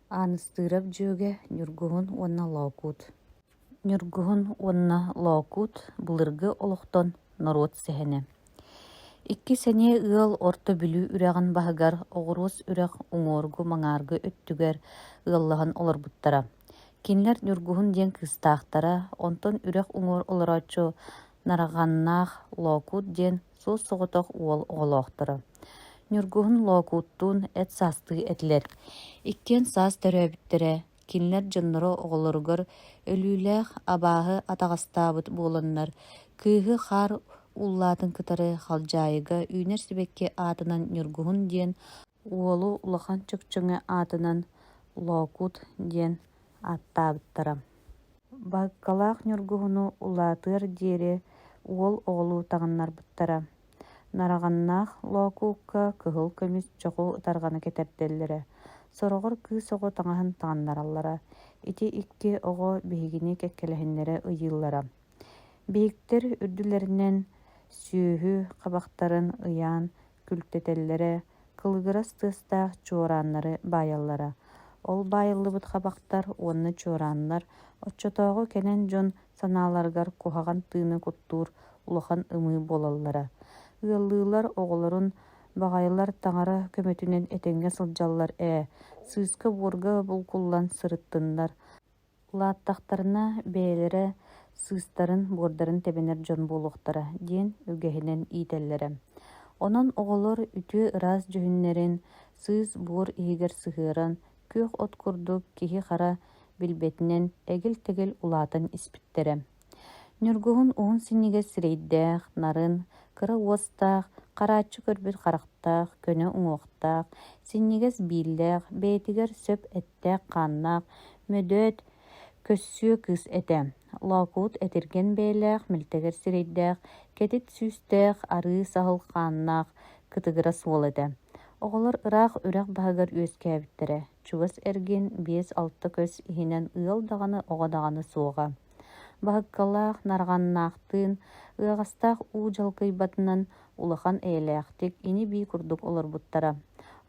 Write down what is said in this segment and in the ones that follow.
Ааныстыырап дьүөгэ Ньургуһун уонна Лоокуут Ньургуһун уонна Лоокуут былыргы олохтон норуот сэһэнэ Икки сэниэ ыал Орто Бүлүү үрэҕин баһыгар Оҕуруос үрэх уҥуоргу-маҥааргы өттүгэр ыаллаһан олорбуттара. Кинилэр Ньургуһун диэн кыыстаахтара, онтон үрэх уҥуор олорооччу Нараҕаннаах Лоокуут диэн суос-соҕотох уол оҕолоохторо. Ньургуһун Лоокууттуун эт саастыы этилэр. Иккиэн саас төрөөбүттэрэ, кинилэр дьонноро оҕолоругар өлүүлээх абааһы атаҕастаабыт буоланнар, кыыһы хаар ууллаатын кытары халдьаайыга үүнэр сибэкки аатынан Ньургуһун диэн, уолу улахан чөкчөҥө аатынан Лоокуут диэн ааттаабыттара. Баһыккалаах Ньургуһуну улаатыар диэри уол оҕолуу таҥыннарбыттара. Нараҕаннаах Лоокуукка кыһыл көмүс чоҕу ытарҕаны кэтэрдэллэрэ, сороҕор кыыс оҕо таҥаһын таҥыннараллара. Ити икки оҕо биһигини кэккэлэһиннэрэ ыйыыллара. Биһиктэр үрдүлэринэн сүөһү хабахтарын ыйаан күлтэтэллэрэ, кылыгырас тыастаах чуорааннары баайаллара. Ол баайыллыбыт хабахтар уонна чуорааннар оччотооҕу кэнэн дьон санааларыгар куһаҕан тыыны куттуур улахан ымыы буолаллара. Ыаллыылар оҕолорун баҕайылар таҥара көмөтүнэн этэҥҥэ сылдьаллар ээ, сыыска-буорга булкуллан сырыттыннар, Улааттахтарына бэйэлэрэ сыыстарын-буордарын тэбинэр дьон буолуохтара диэн үгэһинэн иитэллэрэ. Онон оҕолор үтүө ыраас дьүһүннэрин сыыс-буор иһигэр сыһыаран, күөх от курдук киһи-хара билбэтинэн эгил-тэгил улаатан испиттэрэ. Ньургуһун уһун синньигэс сирэйдээх, нарын, кыра уостаах, харааччы көрбүт харахтаах, көнө уҥуохтаах, синньигэс бииллээх, бэйэтигэр сөп эттээх-хааннаах, мөдөөт, көссүө кыыс этэ. Лоокуут этиргэн бэйэлээх, мэлтэгэр сирэйдээх, кэтит сүүстээх, арыы саһыл хааннаах, кытыгырас уол этэ. Оҕолор ыраах үрэх баһыгар үөскээбиттэрэ, чугас эргин 5-6 көс иһинэн ыал даҕаны оҕо даҕаны суоҕа. Баһыккалаах, нарҕаннаахтыын, ыаҕастаах уу дьалкыйбатынан улахан эйэлээхтик ини-бии курдук олорбуттара.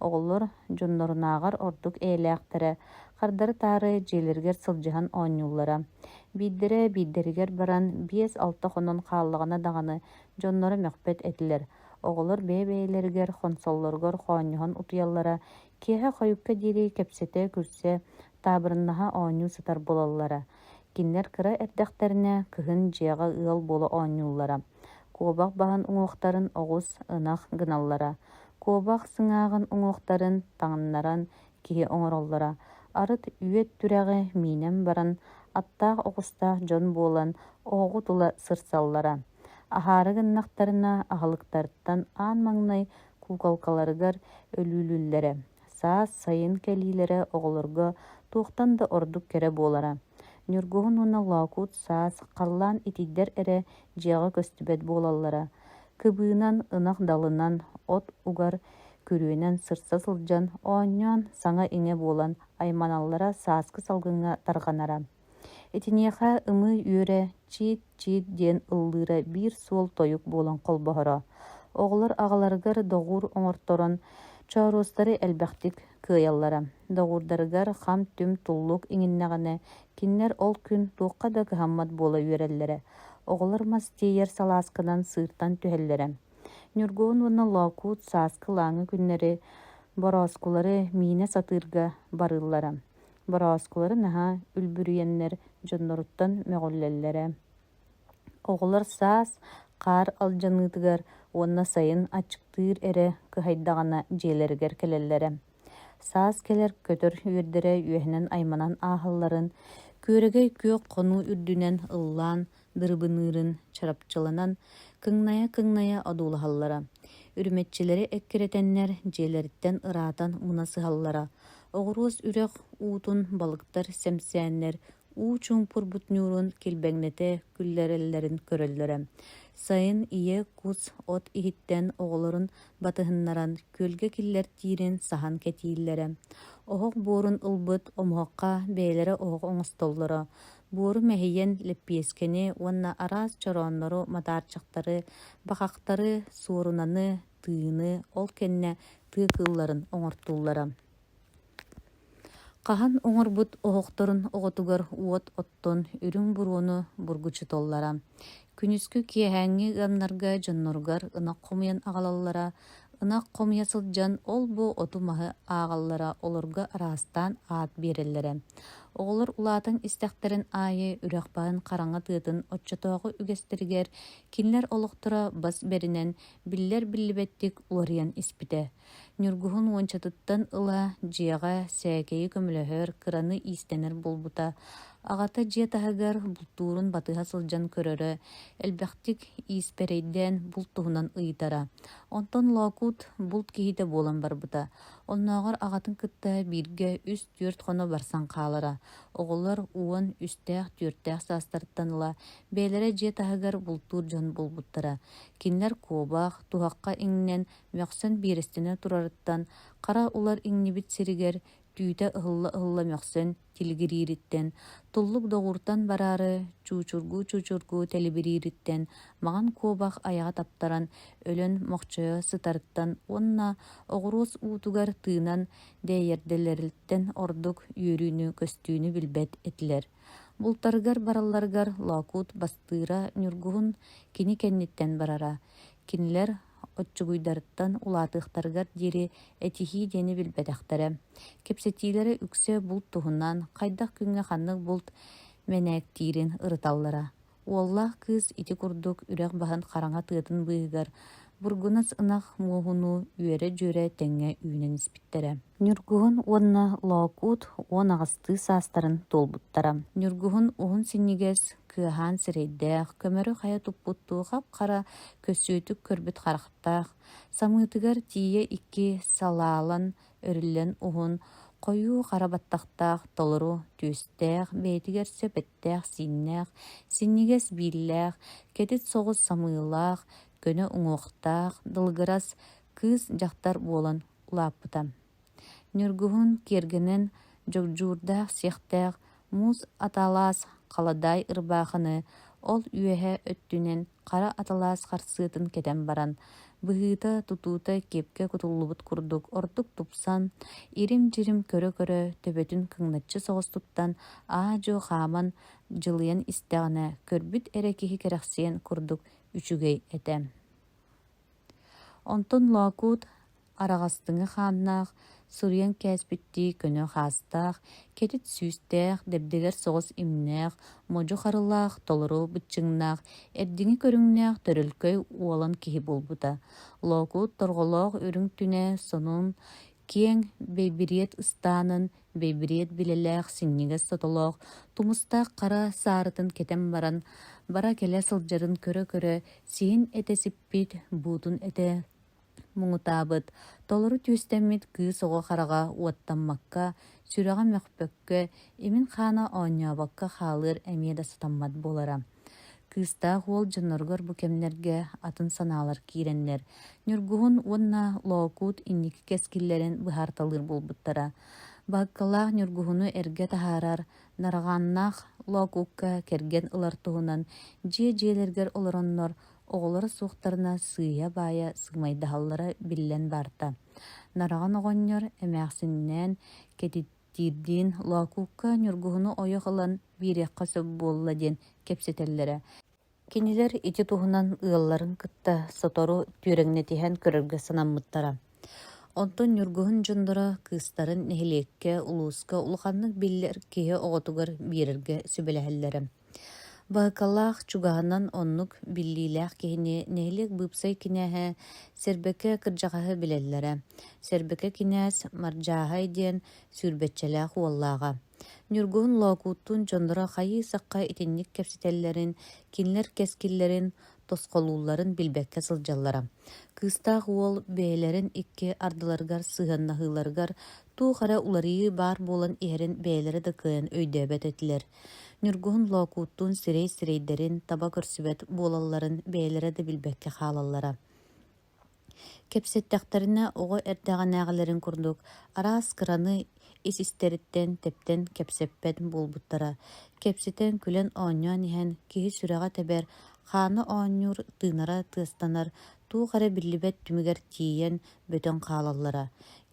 Оҕолор дьоннорунааҕар ордук эйэлээхтэрэ, хардары-таары дьиэлэригэр сылдьыһан оонньууллара. Биирдэрэ биирдэригэр баран 5-6 хонон хааллаҕына даҕаны дьонноро мөхпөт этилэр. Оҕолор бэйэ-бэйэлэригэр хонсоллоругар хоонньоһон утуйаллара, киэһэ хойукка диэри кэпсэтэ-күлсэ, таабырыннаһа оонньуу сытар буолаллара. Кинилэр кыра эрдэхтэринэ кыһын дьиэҕэ ыал буола оонньууллара. Куобах баһын уҥуохтарын оҕус, ынах гыналлара. Куобах сыҥааҕын уҥуохтарын таҥыннаран киһи оҥороллоро. Арыт үөт түрэҕи миинэн баран, аттаах оҕустаах дьон буолан оһоҕу тула сырсаллара. Аһаары гыннахтарына аһылыктарыттан аан маҥнай куукалкаларыгар өлүүлүүллэрэ. Саас, сайын кэлиилэрэ оҕолорго туохтан да ордук кэрэ буолара. Ньургуһун уонна Лоокуут саас, халлаан итийдэр эрэ дьиэҕэ көстүбэт буолаллара. Кыбыынан, ынах далынан, от угар күрүөнэн сырса сылдьан, оонньоон, саҥа-иҥэ буолан айманаллара сааскы салгыҥҥа тарҕанара. Итиниэхэ ымыы үөрэ «чиит-чиит» диэн ыллыыра биир суол тойук буолан холбоһоро. Оҕолор аҕаларыгар доҕуур оҥорторон чооруостары элбэхтик кыайаллара. Доҕуурдарыгар хам-түм туллук иҥиннэҕинэ, кинилэр ол күн туохха да кыһаммат буола үөрэллэрэ. Оҕолор мас тиэйэр салаасканан сыыртан түһэллэрэ. Ньургуһун уонна Лоокуут сааскы ылааҥы күннэри борооскулары миинэ сатыырга барыыллара. Борооскулары наһаа үлбүрүйэннэр дьонноруттан мөҕүллэллэрэ. Оҕолор саас хаар алдьаныытыгар уонна сайын аччыктыыр эрэ кыһайдаҕына дьиэлэригэр кэлэллэрэ. Саас кэлэр көтөр үөрдэрэ үөһэнэн айманан ааһалларын, күөрэгэй күөх хонуу үрдүнэн ыллаан дырыбыныырын чарапчыланан кыҥнайа-кыҥнайа одуулаһаллара. Үрүмэччилэри эккирэтэннэр дьиэлэриттэн ыраатан муна сыһаллара. Оҕуруос үрэх уутун балыктар сэмсээннэр уу чуумпурбут ньуурун килбэҥнэтэ күллэрэллэрин көрөллөрө. Сайын ийэ кус от иһиттэн оҕолорун батыһыннаран күөлгэ киллэртиирин саһан кэтииллэрэ. Оһох буорун ылбыт омуһахха бэйэлэрэ оһох оҥостоллоро. Буору мэһийэн лэппиэскэни уонна араас чорооннору, матаарчахтары, бахахтары, суорунаны, тыыны, ол кэннэ тыа кыылларын оҥортууллара. Хаһан оҥорбут оһохторун оҕотугар уот оттон үрүҥ буруону бургучуталлара. Күнүскү киэһээҥҥи ыамнарга дьонноругар ынах хомуйан аҕалаллара, ынах хомуйа сылдьан ол-бу оту-маһы ааҕаллара, олорго араастаан аат биэрэллэрэ. Оҕолор улаатан истэхтэрин аайы үрэх баһын хараҥа тыатын оччотооҕу үгэстэригэр кинилэр олохторо бас бэринэн биллэр-биллибэттик уларыйан испитэ. Ньургуһун уончатыттан ыла дьиэҕэ сээкэйи көмөлөһөр, кыраны иистэнэр буолбута. Аҕата дьиэ таһыгар бултуурун батыһа сылдьан көрөрө, элбэхтик ииспэрэйдээн булт туһунан ыйытара. Онтон Лоокуут булт киһитэ буолан барбыта. Оннооҕор аҕатын кытта бииргэ үс-түөрт хоно барсан хаалара. Оҕолор 13-үстээх-түөртээх саастарыттан ыла бэйэлэрэ дьиэ таһыгар бултуур дьон буолбуттара. Кинилэр куобах, туһахха иҥнэн мөхсөн биэрэстэнэ турарыттан, хара улар иҥнибит сиригэр түүтэ ыһылла-ыһылла мөхсөн тилигириириттэн, туллук доҕууртан бараары чуучургуу-чуучургуу тэлибириириттэн, маҥан куобах айаҕа таптаран өлөн мохчойо сытарыттан уонна оҕуруос уутугар тыынан дээйэрдэлэриттэн ордук үөрүүнү-көстүүнү билбэт этилэр. Бултарыгар баралларыгар Лоокуут бастыыра Ньургуһун кини кэнниттэн барара. Кинилэр оччугуйдарыттан улаатыахтарыгар диэри этиһии диэни билбэтэхтэрэ. Кэпсэтиилэрэ үксэ булт туһунан, хайдах күҥҥэ ханнык булт мэнээктиирин ырыталлара. Уоллаах кыыс ити курдук үрэх баһын хараҥа тыатын быыһыгар бургунас ынах муоһунуу үөрэ-дьүөрэ тэҥҥэ үүнэн испиттэрэ. Ньургуһун уонна Лоокуут 18-ыы саастарын туолбуттара. Ньургуһун уһун синньигэс, кыаһаан сирэйдээх, көмөрү хайа туппуттуу хап-хара көссүөтүк көрбүт харахтаах, самыытыгар тиийэ икки салаалан өрүллэн уһун, хойуу хара баттахтаах, толору түөстээх, бэйэтигэр сөп эттээх-сииннээх, синньигэс бииллээх, кэтит соҕус самыылаах, көнө уҥуохтаах, дылыгырас кыыс дьахтар буолан улааппыта. Ньургуһун киэргэнэн дьогдьуурдаах сиэхтээх муус аталаас халадаай ырбаахыны ол үөһэ өттүнэн хара аталаас харсыатын кэтэн баран, быһыыта-тутуута киэпкэ кутуллубут курдук ордук тупсан, ирим-дьирим көрө-көрө төбөтүн кыҥначчы соҕус туттан аа-дьуо хааман дьылыйан истэҕинэ көрбүт эрэ киһи кэрэхсиэн курдук үчүгэй этэ. Онтон Лоокуут араҕастыҥы хааннаах, суруйан кээспиттии көнө хаастаах, кэтит сүүстээх, дэбдэгэр соҕус имнээх, модьу харылаах, толору быччыҥнаах, эрдиҥи көрүҥнээх төрөлкөй уолан киһи буолбута. Лоокуут торҕолоох үрүҥ түнэ сонун киэҥ бэйбириэт ыстаанын, бэйбириэт билэлээх синньигэс сотолоох, тумустаах хара саарытын кэтэн баран, бара-кэлэ сылдьарын көрө-көрө сиһин этэ сиппит, буутун этэ муҥутаабыт, толору түөстэммит кыыс оҕо хараҕа уоттаммакка, сүрэҕэ мөхпөккө, имин хаана оонньообокко хаалыар эмиэ да сатаммат буолара. Кыыстаах уол дьонноругар бу кэмнэргэ атын санаалар киирэннэр, Ньургуһун уонна Лоокуут инники кэскиллэрин быһаарталыыр буолбуттара. Баһыккалаах Ньургуһуну эргэ таһаарар, Нараҕааннаах Лоокуукка кэргэн ылар туһунан дьиэ-дьиэлэригэр олороннор оҕолоро суохтарына сыыйа-баайа сыымайдаһаллара биллэн барда. Нараҕан оҕонньор эмээхсининээн кэтиттиирдиин Лоокуукка Ньургуһуну ойох ылан биэриэххэ сөп буолла диэн кэпсэтэллэрэ. Кинилэр ити туһунан ыалларын кытта сотору түөрэҥнэтиһэн көрөргө санаммыттара. Онтон Ньургуһун дьонноро кыыстарын нэһилиэккэ, улууска улаханнык биллэр киһи оҕотугар биэрэргэ сүбэлэһэллэрэ. Баһыкалаах чугаһынан оннук биллиилээх киһини нэһилиэк быыпсай кинээһэ Сэрбэкэ кырдьаҕаһы билэллэрэ. Сэрбэкэ кинээс Мардьааһай диэн сүүрбэччэлээх уоллааҕа. Ньургуһун Лоокууттуун дьонноро хайыы-сахха итинник кэпсэтэллэрин, кинилэр кэскиллэрин тосхолуулларын билбэккэ сылдьаллара. Кыыстаах уол бэйэлэрин икки ардыларыгар сыһыаннаһыыларыгар туох эрэ уларыйыы баар буолан иһэрин бэйэлэрэ да кыайан өйдөөбөт этилэр. Ньургуһун Лоокууттуун сирэй-сирэйдэрин таба көрсүбэт буолалларын бэйэлэрэ да билбэккэ хаалаллара. Кэпсэттэхтэринэ оҕо эрдэҕинээҕилэрин курдук араас кыраны ис-истэриттэн тэптэн кэпсэппэт буолбуттара. Кэпсэтэн, күлэн-оонньоон иһэн киһи сүрэҕэ тэбэр, хаана оонньуур, тыынара тыастанар, туох эрэ биллибэт түмүгэр тиийэн бөтөн хаалаллара.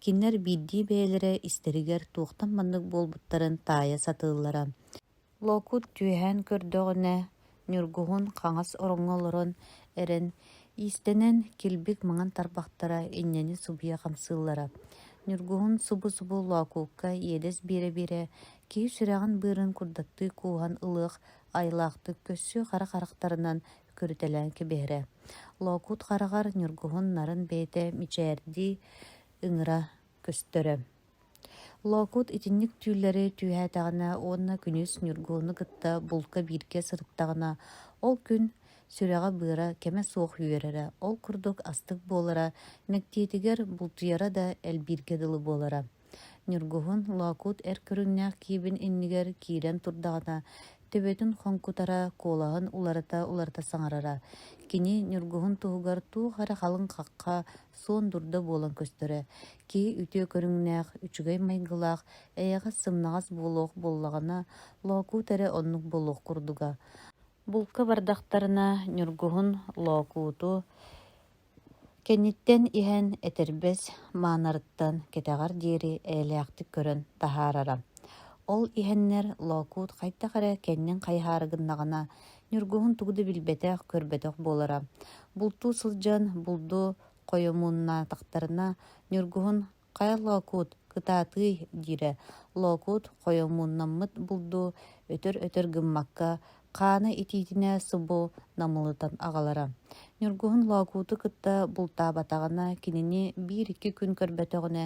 Кинилэр биирдии бэйэлэрэ истэригэр туохтан маннык буолбуттарын таайа сатыыллара. Лоокуут түөһээн көрдөҕүнэ, Ньургуһун хаҥас ороҥҥо олорон эрэн, иистэнэн килбик маҥан тарбахтара инньэни субуйа хамсыыллара. Ньургуһун субу-субу Лоокуукка иэдэс биэрэ-биэрэ, киһи сүрэҕин-быарын курдаттыы кууһан ылыах айылаахтык көссүө хара харахтарынан көрүтэлээн кэбиһэрэ. Лоокуут хараҕар Ньургуһун нарын бэйэтэ мичээрдии ыҥыра көстөрө. Лоокуут итинник түүллэри түүһээтэҕинэ уонна күнүс Ньургуһуну кытта булка бииргэ сырыттаҕына, ол күн сүрэҕэ-быара кэмэ суох үөрэрэ, ол курдук астык буолара, мэктиэтигэр бултуйара да элбииргэ дылы буолара. Ньургуһун Лоокуут эр көрүҥнээх киибин иннигэр киирэн турдаҕына, төбөтүн хоҥкутара, куолаһын уларыта-уларыта саҥарара. Кини Ньургуһун туһугар туох эрэ халыҥ хахха, суон дурда буолан көстөрө. Киһи үтүө көрүҥнээх, үчүгэй майгылаах, эйэҕэс сымнаҕас буолуох буоллаҕына, Лоокуут эрэ оннук буолуох курдуга. Булка бардахтарына Ньургуһун Лоокууту Кэнниттэн иһэн этэрбэс маанарыттан кэтэҕэр диэри эйэлээхтик көрөн таһаарара. Ол иһэннэр Лоокуут хайдах эрэ кэннин хайыһаары гыннаҕына, Ньургуһун тугу да билбэтэх, көрбөтөх буолара. Бултуу сылдьан булду хойомуннаатахтарына, Ньургуһун «Хайа Лоокуут, кытаатыый» диирэ. Лоокуут хойомууннаммыт булду өтөр-өтөр гыммакка, хаана итиитинэ субу намылытан аҕалара. Ньургуһун Лоокууту кытта бултаабатаҕына, кинини биир-икки күн көрбөтөҕүнэ,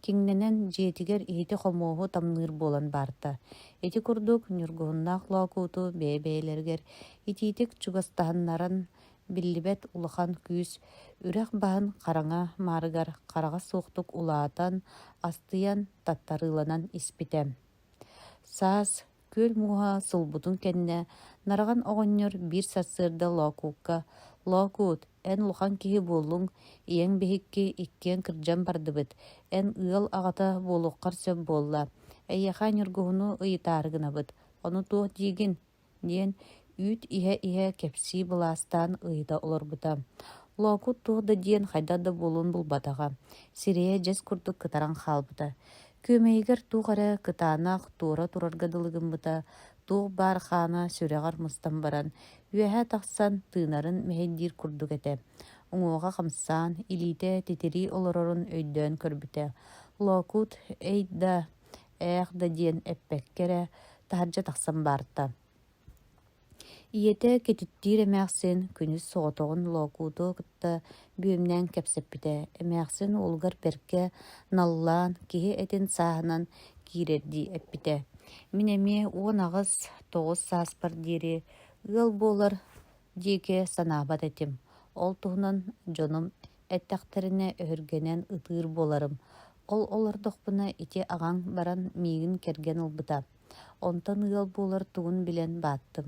киҥнэнэн дьиэтигэр иһити-хомуоһу тамныыр буолан барта. Ити курдук Ньургуһуннаах Лоокууту бэйэ-бэйэлэригэр итиитик чугастаһыннаран биллибэт улахан күүс үрэх баһын хараҥа маарыгар хараҕа суохтук улаатан, астыйан, таттарыыланан испитэ. Саас, күөл мууһа сулбутун кэннэ, Нараҕан оҕонньор биир сарсыарда Лоокуукка «Лоокуут, эн улахан киһи буоллуҥ, ийэҥ биһикки иккиэн кырдьан бардыбыт, эн ыал аҕата буолуоххар сөп буолла, эйиэхэ Ньургуһуну ыйытаары гынабыт, ону туох диигин?» диэн үүт иһэ-иһэ кэпсии былаастаан ыйыта олорбута. Лоокут туох да диэн хайдах да буолуон булбатаҕа, сирэйэ дьэс курдук кытаран хаалбыта. Күөмэйигэр туох эрэ кытаанах туора турарга дылы гыммыта, туох баар хаана сүрэҕэр мустан баран, үөһэ тахсан тыынарын мэһэйдиир курдук этэ. Уҥуоҕа хамсаан, илиитэ титирии олорорун өйдөөн көрбүтэ. Лоокут «Эй да, ээх да» диэн эппэккэ эрэ, таһырдьа тахсан барта. Ийэтэ кэтиттиир эмээхсин күнүс соҕотоҕун Лоокууту кытта бүөмнээн кэпсэппитэ. Эмээхсин уолугар бэркэ наллаан, киһи этин сааһынан киирэрдии эппитэ. Мин эмиэ 18, 9 сааспар диэри ыал буолар диэки санаабат этим. Ол туһунан дьонум эттэхтэринэ өһүргэнэн ытыыр буоларым. Ол олордохпуна ити аҕаҥ баран миигин кэргэн ылбыта. Онтон ыал буолар тугун билэн бааттым.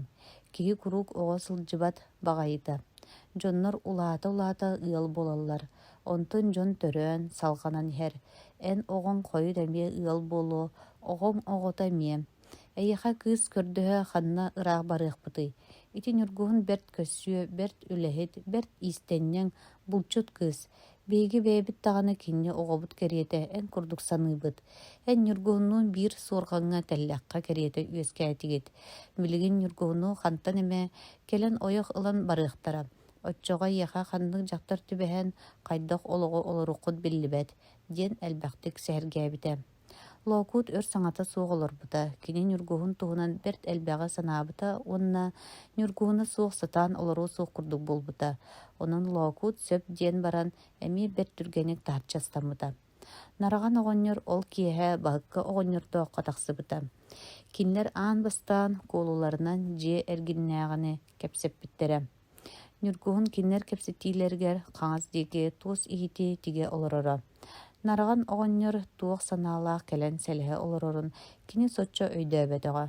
Киһи куруук оҕо сылдьыбат баҕайыта. Дьоннор улаата-улаата ыал буолаллар. Онтон дьон төрөөн, салҕанан иһэр. Эн оҕоҥ хойут эмиэ ыал буолуо, оҕоҥ оҕото эмиэ. Эйиэхэ кыыс көрдөһө ханна ыраах барыахпытый? Ити Ньургуһун бэрт көссүө, бэрт үлэһит, бэрт иистэнньэҥ, булчут кыыс. Биһиги бэйэбит даҕаны кинини оҕобут кэриэтэ эн курдук саныыбыт. Эн Ньургуһуннуун биир суорҕаҥҥа тэллэххэ кэриэтэ үөскээтигит. Билигин Ньургуһуну хантан эмэ кэлэн ойох ылан барыахтара. Оччоҕо эйиэхэ ханнык дьахтар түбэһэн, хайдах олоҕу олоруоххут биллибэт, диэн элбэхтик сэһэргээбитэ. Лоокуут өр саҥата суох олорбута, кини Ньургуһун туһунан бэрт элбэҕи санаабыта уонна Ньургуһуна суох сатаан олоруо суох курдук буолбута. Онон Лоокуут сөп диэн баран, эмиэ бэрт түргэнник таһыччы астаммыта. Нараҕан оҕонньор ол киэһэ Баһыкка оҕонньордооххо тахсыбыта. Кинилэр аан бастаан куолуларынан дьиэ эргиннээҕини кэпсэппиттэрэ. Ньургуһун кинилэр кэпсэтиилэригэр хаҥас диэки туос иһити тигэ олороро. Нараҕан оҕонньор туох санаалаах кэлэн сэлэһэ олорорун кини соччо өйдөөбөтөҕө.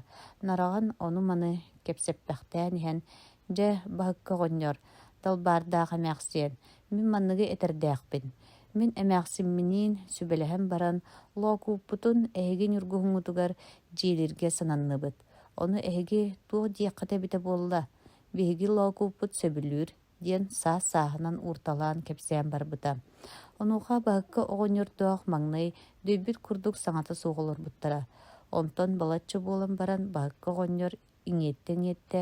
Нараҕан ону-маны кэпсэппэхтээн иһэн, «Дьэ, Баһыкка оҕонньор, далбаардаах эмээхсиэн, мин манныгы этэрдээхпин. Мин эмээхсимминиин сүбэлэһэн баран, Лоокууппутун эһиги Ньургуһуҥҥутугар дьиэлииргэ сананныбыт. Ону эһиги туох диэххит эбитэ буолла? Биһиги Лоокууппут сөбүлүүр» диэн саас-сааһынан уурталаан кэпсээн барбыта. Онуоха Баһыкка оҕонньордоох маҥнай дөйбүт курдук саҥата суох олорбуттара. Онтон балачча буолан баран Баһыкка оҕонньор иҥиэттэ-иҥиэттэ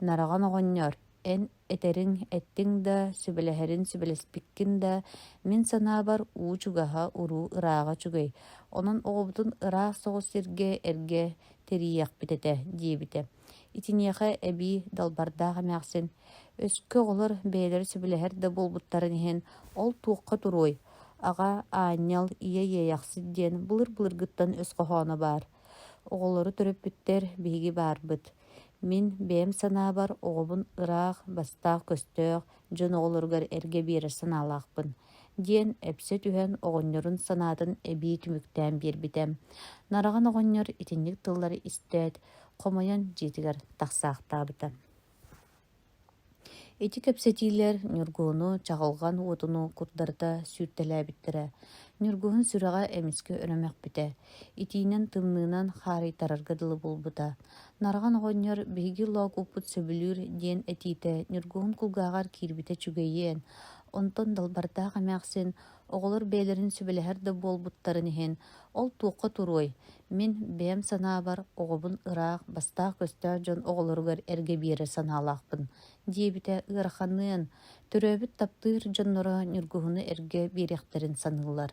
«Нараҕан оҕонньор, эн этэриҥ эттиҥ да, сүбэлэһэрин сүбэлэспиккин да, мин санаабар, уу чугаһа, уруу ырааҕа үчүгэй, онон оҕобутун ыраах соҕус сиргэ эргэ тэрийиэхпит этэ» диэбитэ. Итиниэхэ эбии далбардаах эмээхсин «Өскө оҕолор бэйэлэрэ сөбүлэһэр да буолбуттарын иһин, ол туохха туруой, аҕа, аанньал, ийэ иэйэхсит диэн былыр-былыргыттан өс хоһооно баар. Оҕолору төрөппүттэр биһиги баарбыт. Мин бэйэм санаабар оҕобун ыраах, бастаах-көстөөх дьон оҕолоругар эргэ биэрэр санаалаахпын» диэн эпсэ түһэн оҕонньорун санаатын эбии түмүктээн биэрбитэ. Нараҕан оҕонньор итинник тыллары истээт, хомойон дьиэтигэр тахсаахтаабыта. Ити кэпсэтиилэр Ньургуһуну чаҕылҕан уотунуу курдарыта сүүртэлээбиттэрэ. Ньургуһун сүрэҕэ эмискэ өрө мөхпүтэ, итиинэн-тымныынан хаарыйтарарга дылы буолбута. Нараҕан оҕонньор «Биһиги Лоокууппут сөбүлүүр» диэн этиитэ Ньургуһун кулгааҕар киирбитэ үчүгэйиэн, онтон далбардаах эмээхсин оҕолор бэйэлэрин сүбэлэһэр да буолбуттарын иһин «Ол туохха туруой, Мин бэйэм санаабар, оҕобун ыраах, бастаах-көстөөх дьон оҕолоругар эргэ биэрэр санаалаахпын, диэбитэ ыараханыан, төрөөбүт таптыыр дьонноро Ньургуһуну эргэ биэриэхтэрин саныыллар.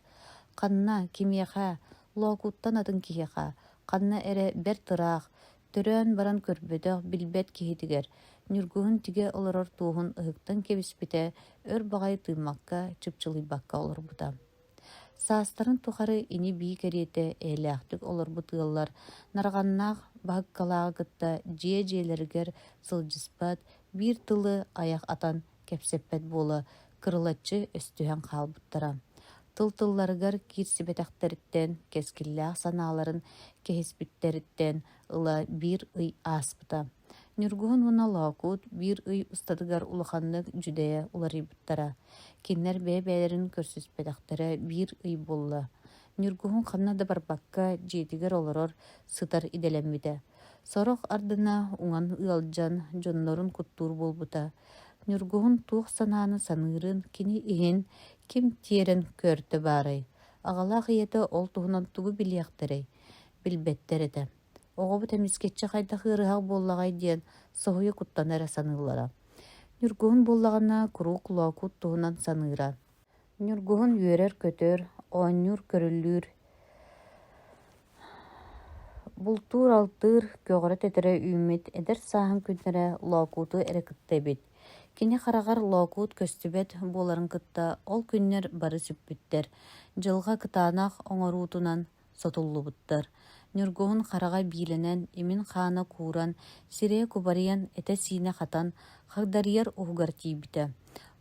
Ханна, кимиэхэ, Лоокуттан атын киһиэхэ, ханна эрэ бэрт ыраах, төрөөн баран көрбөтөх, билбэт киһитигэр, Ньургуһун тигэ олорор туоһун ыһыктан кэбиспитэ, өр баҕайы тыыммакка, чыпчылыйбакка олорбута. Саастарын тухары ини-бии кэриэтэ эйэлээхтик олорбут ыаллар Нараҕаннаах Баһыккалааҕы кытта дьиэ-дьиэлэригэр сылдьыспат, биир тылы айах атан кэпсэппэт буола кырылаччы өстүһэн хаалбыттара. Тыл-тылларыгар киирсибэтэхтэриттэн, кэскиллээх санааларын кэһиспиттэриттэн ыла биир ый ааспыта. Ньургуһун уонна Лоокуут биир ый устатыгар улаханнык дьүдэйэ уларыйбыттара. Кинилэр бэйэ-бэйэлэрин көрсүспэтэхтэрэ биир ый буолла. Ньургуһун ханна да барбакка дьиэтигэр олорор, сытар идэлэммитэ. Сорох ардына уҥан ыалдьан, дьоннорун куттуур буолбута. Ньургуһун туох санааны саныырын кини иһин ким тиэрэн көртө баарай? Аҕалаах ийэтэ ол туһунан тугу билиэхтэрэй? Билбэттэр этэ. Оҕобут эмискэччи хайдах ыарыһах буоллаҕай диэн соһуйа куттана эрэ саныыллара. Ньургуһун буоллаҕына куруук Лоокуут туһунан саныыра. Ньургуһун үөрэр-көтөр, оонньуур-көрүллүүр, бултуур-алтыыр, көҕөрө-тэтэрэ үүммүт эдэр сааһын күннэрэ Лоокууту эрэ кытта эбит. Кини хараҕар Лоокуут көстүбэт буоларын кытта ол күннэр бары сүппүттэр, дьылҕа кытаанах оҥоруутунан сотуллубуттар. Ньургуһун хараҕа биилэнэн, имин хаана кууран, сирэйэ кубарыйан, этэ-сиинэ хатан, хагдарыйар уһугар тиийбитэ.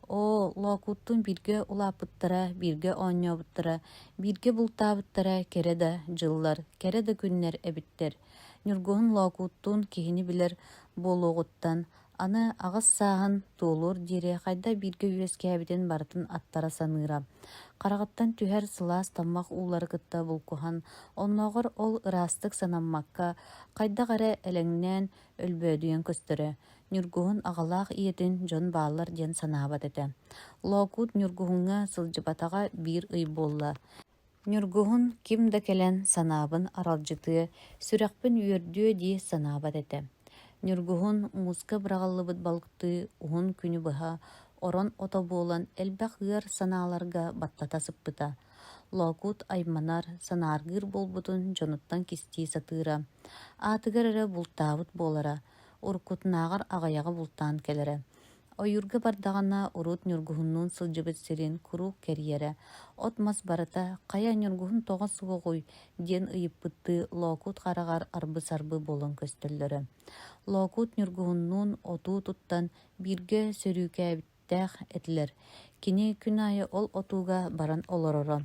Оо, Лоокуттуун бииргэ улааппыттара, бииргэ оонньообуттара, бииргэ бултаабыттара кэрэ да дьыллар, кэрэ да күннэр эбиттэр. Ньургуһун Лоокуттуун киһини билэр буолуоҕуттан Аны аҕыс сааһын туолуор диэри хайдах бииргэ үөскээбитин барытын аттара саныыра. Хараҕыттан түһэр сылаас таммах уулары кытта булкуһан, оннооҕор ол ыраастык санаммакка, хайдах эрэ элэҥнээн, өлбөөдүйэн көстөрө. Ньургуһун аҕалаах ийэтин дьон бааллар диэн санаабат этэ. Лоокуут Ньургуһуҥҥа сылдьыбатаҕа биир ый буолла. Ньургуһун ким да кэлэн санаабын аралдьытыа, сүрэхпин үөрдүө дии санаабат этэ. Ньургуһун мууска быраҕыллыбыт балыктыы уһун күнү быһа орон ото буолан элбэх ыар санааларга баттата сыппыта. Лоокуут айманар, санааргыыр буолбутун дьонуттан кистии сатыыра. Аатыгар эрэ бултаабыт буолара, уруккутунааҕар аҕыйаҕы бултаан кэлэрэ. Ойуурга бардаҕына урут Ньургуһуннуун сылдьыбыт сирин куруук кэрийэрэ, от-мас барыта «Хайа, Ньургуһун тоҕо суоҕуй?» диэн ыйыппыттыы Лоокуут хараҕар арбы-сарбы буолан көстөллөрө. Лоокуут Ньургуһуннуун отуу туттан бииргэ сөрүүкээбиттээх этилэр. Кини күн аайы ол отууга баран олороро.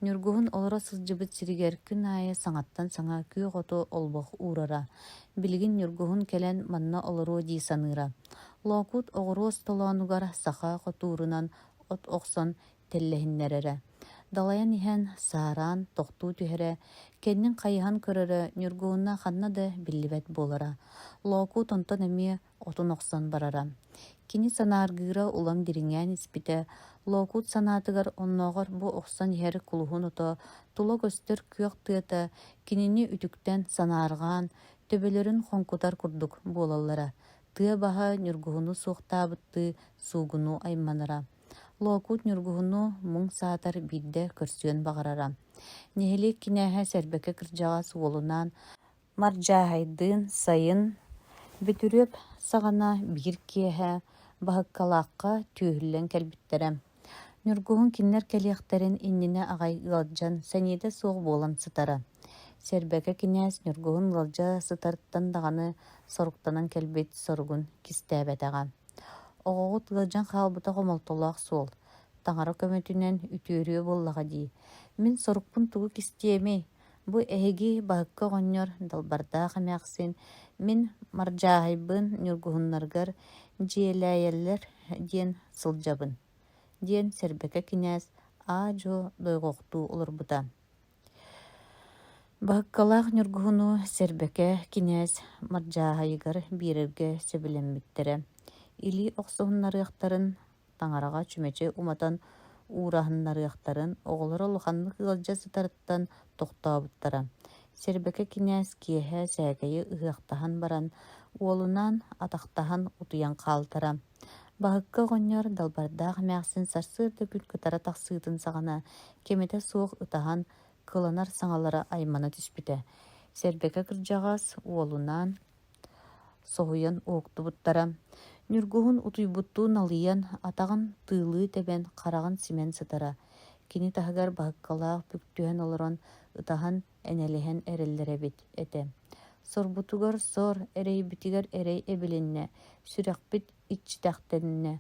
Ньургуһун олоро сылдьыбыт сиригэр күн аайы саҥаттан саҥа күөх оту олбох уурара. Билигин Ньургуһун кэлэн манна олоруо дии саныыра. Лоокуут оҕуруо столоонугар саха хотуурунан от охсон тэллэһиннэрэрэ. Далайан иһэн, саараан, тохтуу түһэрэ, кэннин хайыһан көрөрө Ньургуһунна ханна да биллибэт буолара. Лоокуут онтон эмиэ отун охсон барара. Кини санааргыыра улам дириҥээн испитэ, Лоокуут санаатыгар оннооҕор бу охсон иһэр кулуһун ото, тула көстөр күөх тыата кинини үтүктэн санаарҕаан, төбөлөрүн хоҥкутар курдук буолаллара. Тыа баһа ньургуһуну суохтаабыттыы суугунуу айманара. Лоокуут ньургуһуну муҥ саатар биирдэ көрсүөн баҕарара. Нэһилиэк кинээһэ Сэрбэкэ кырдьаҕас уолунаан Мардьааһайдыын сайын Бөтүрүөп саҕана биир киэһэ Баһыккалаахха түөһүллэн кэлбиттэрэ. Ньургуһун кинилэр кэлиэхтэрин иннинэ аҕай ыалдьан, сэниэтэ суох буолан сытара. Сэрбэкэ кинээс Ньургуһун ыалдьа сытарыттан даҕаны соруктанан кэлбит соругун кистээбэтэҕэ. Оҕоҕут ыалдьан хаалбыта хомолтолоох суол, таҥара көмөтүнэн үтүөрүө буоллаҕа дии. Мин сорукпун тугу кистиэмий, Бу эһиги Баһыкка оҕонньор Далбардаах эмээхсин, мин Мардьааһайбын ньургуһуннарыгар дьиэлээйэллэр диэн сылдьабын, диэн Сэрбэкэ кинээс аа-дьуо дойҕохтуу олорбута. Баһыккалаах ньургуһуну Сэрбэкэ кинээс Мардьааһайыгар биэрэргэ сөбүлэммиттэрэ. Илии охсуһуннарыахтарын таҥараҕа чүмэчи уматан уураһыннарыахтарын, оҕолоро улаханнык ыалдьа сытарыттан тохтообуттара. Сэрбэкэ кинээс киэһэ сээкэйи ыһыахтаһан баран, уолунаан атахтаһан утуйан хаалтара. Баһыкка оҕонньор Далбардаах эмээхсин сарсыарда күн кытара тахсыытын саҕана кэмитэ суох ытаһан, кыланар саҥалара аймана түспүтэ. Сэрбэкэ кырдьаҕас уолунаан Соһуйан уһуктубуттара. Ньургуһун утуйбуттуу налыйан, атаҕын тыылыы тэбэн, хараҕын симэн сытара. Кини таһыгар баһыккалаах бүк түһэн олорон, ытаһан, энэлиһэн эрэллэр эбит этэ. Сорбутугар сор, эрэйбитигэр эрэй эбилиннэ, сүрэхпит иччитэхтэннэ.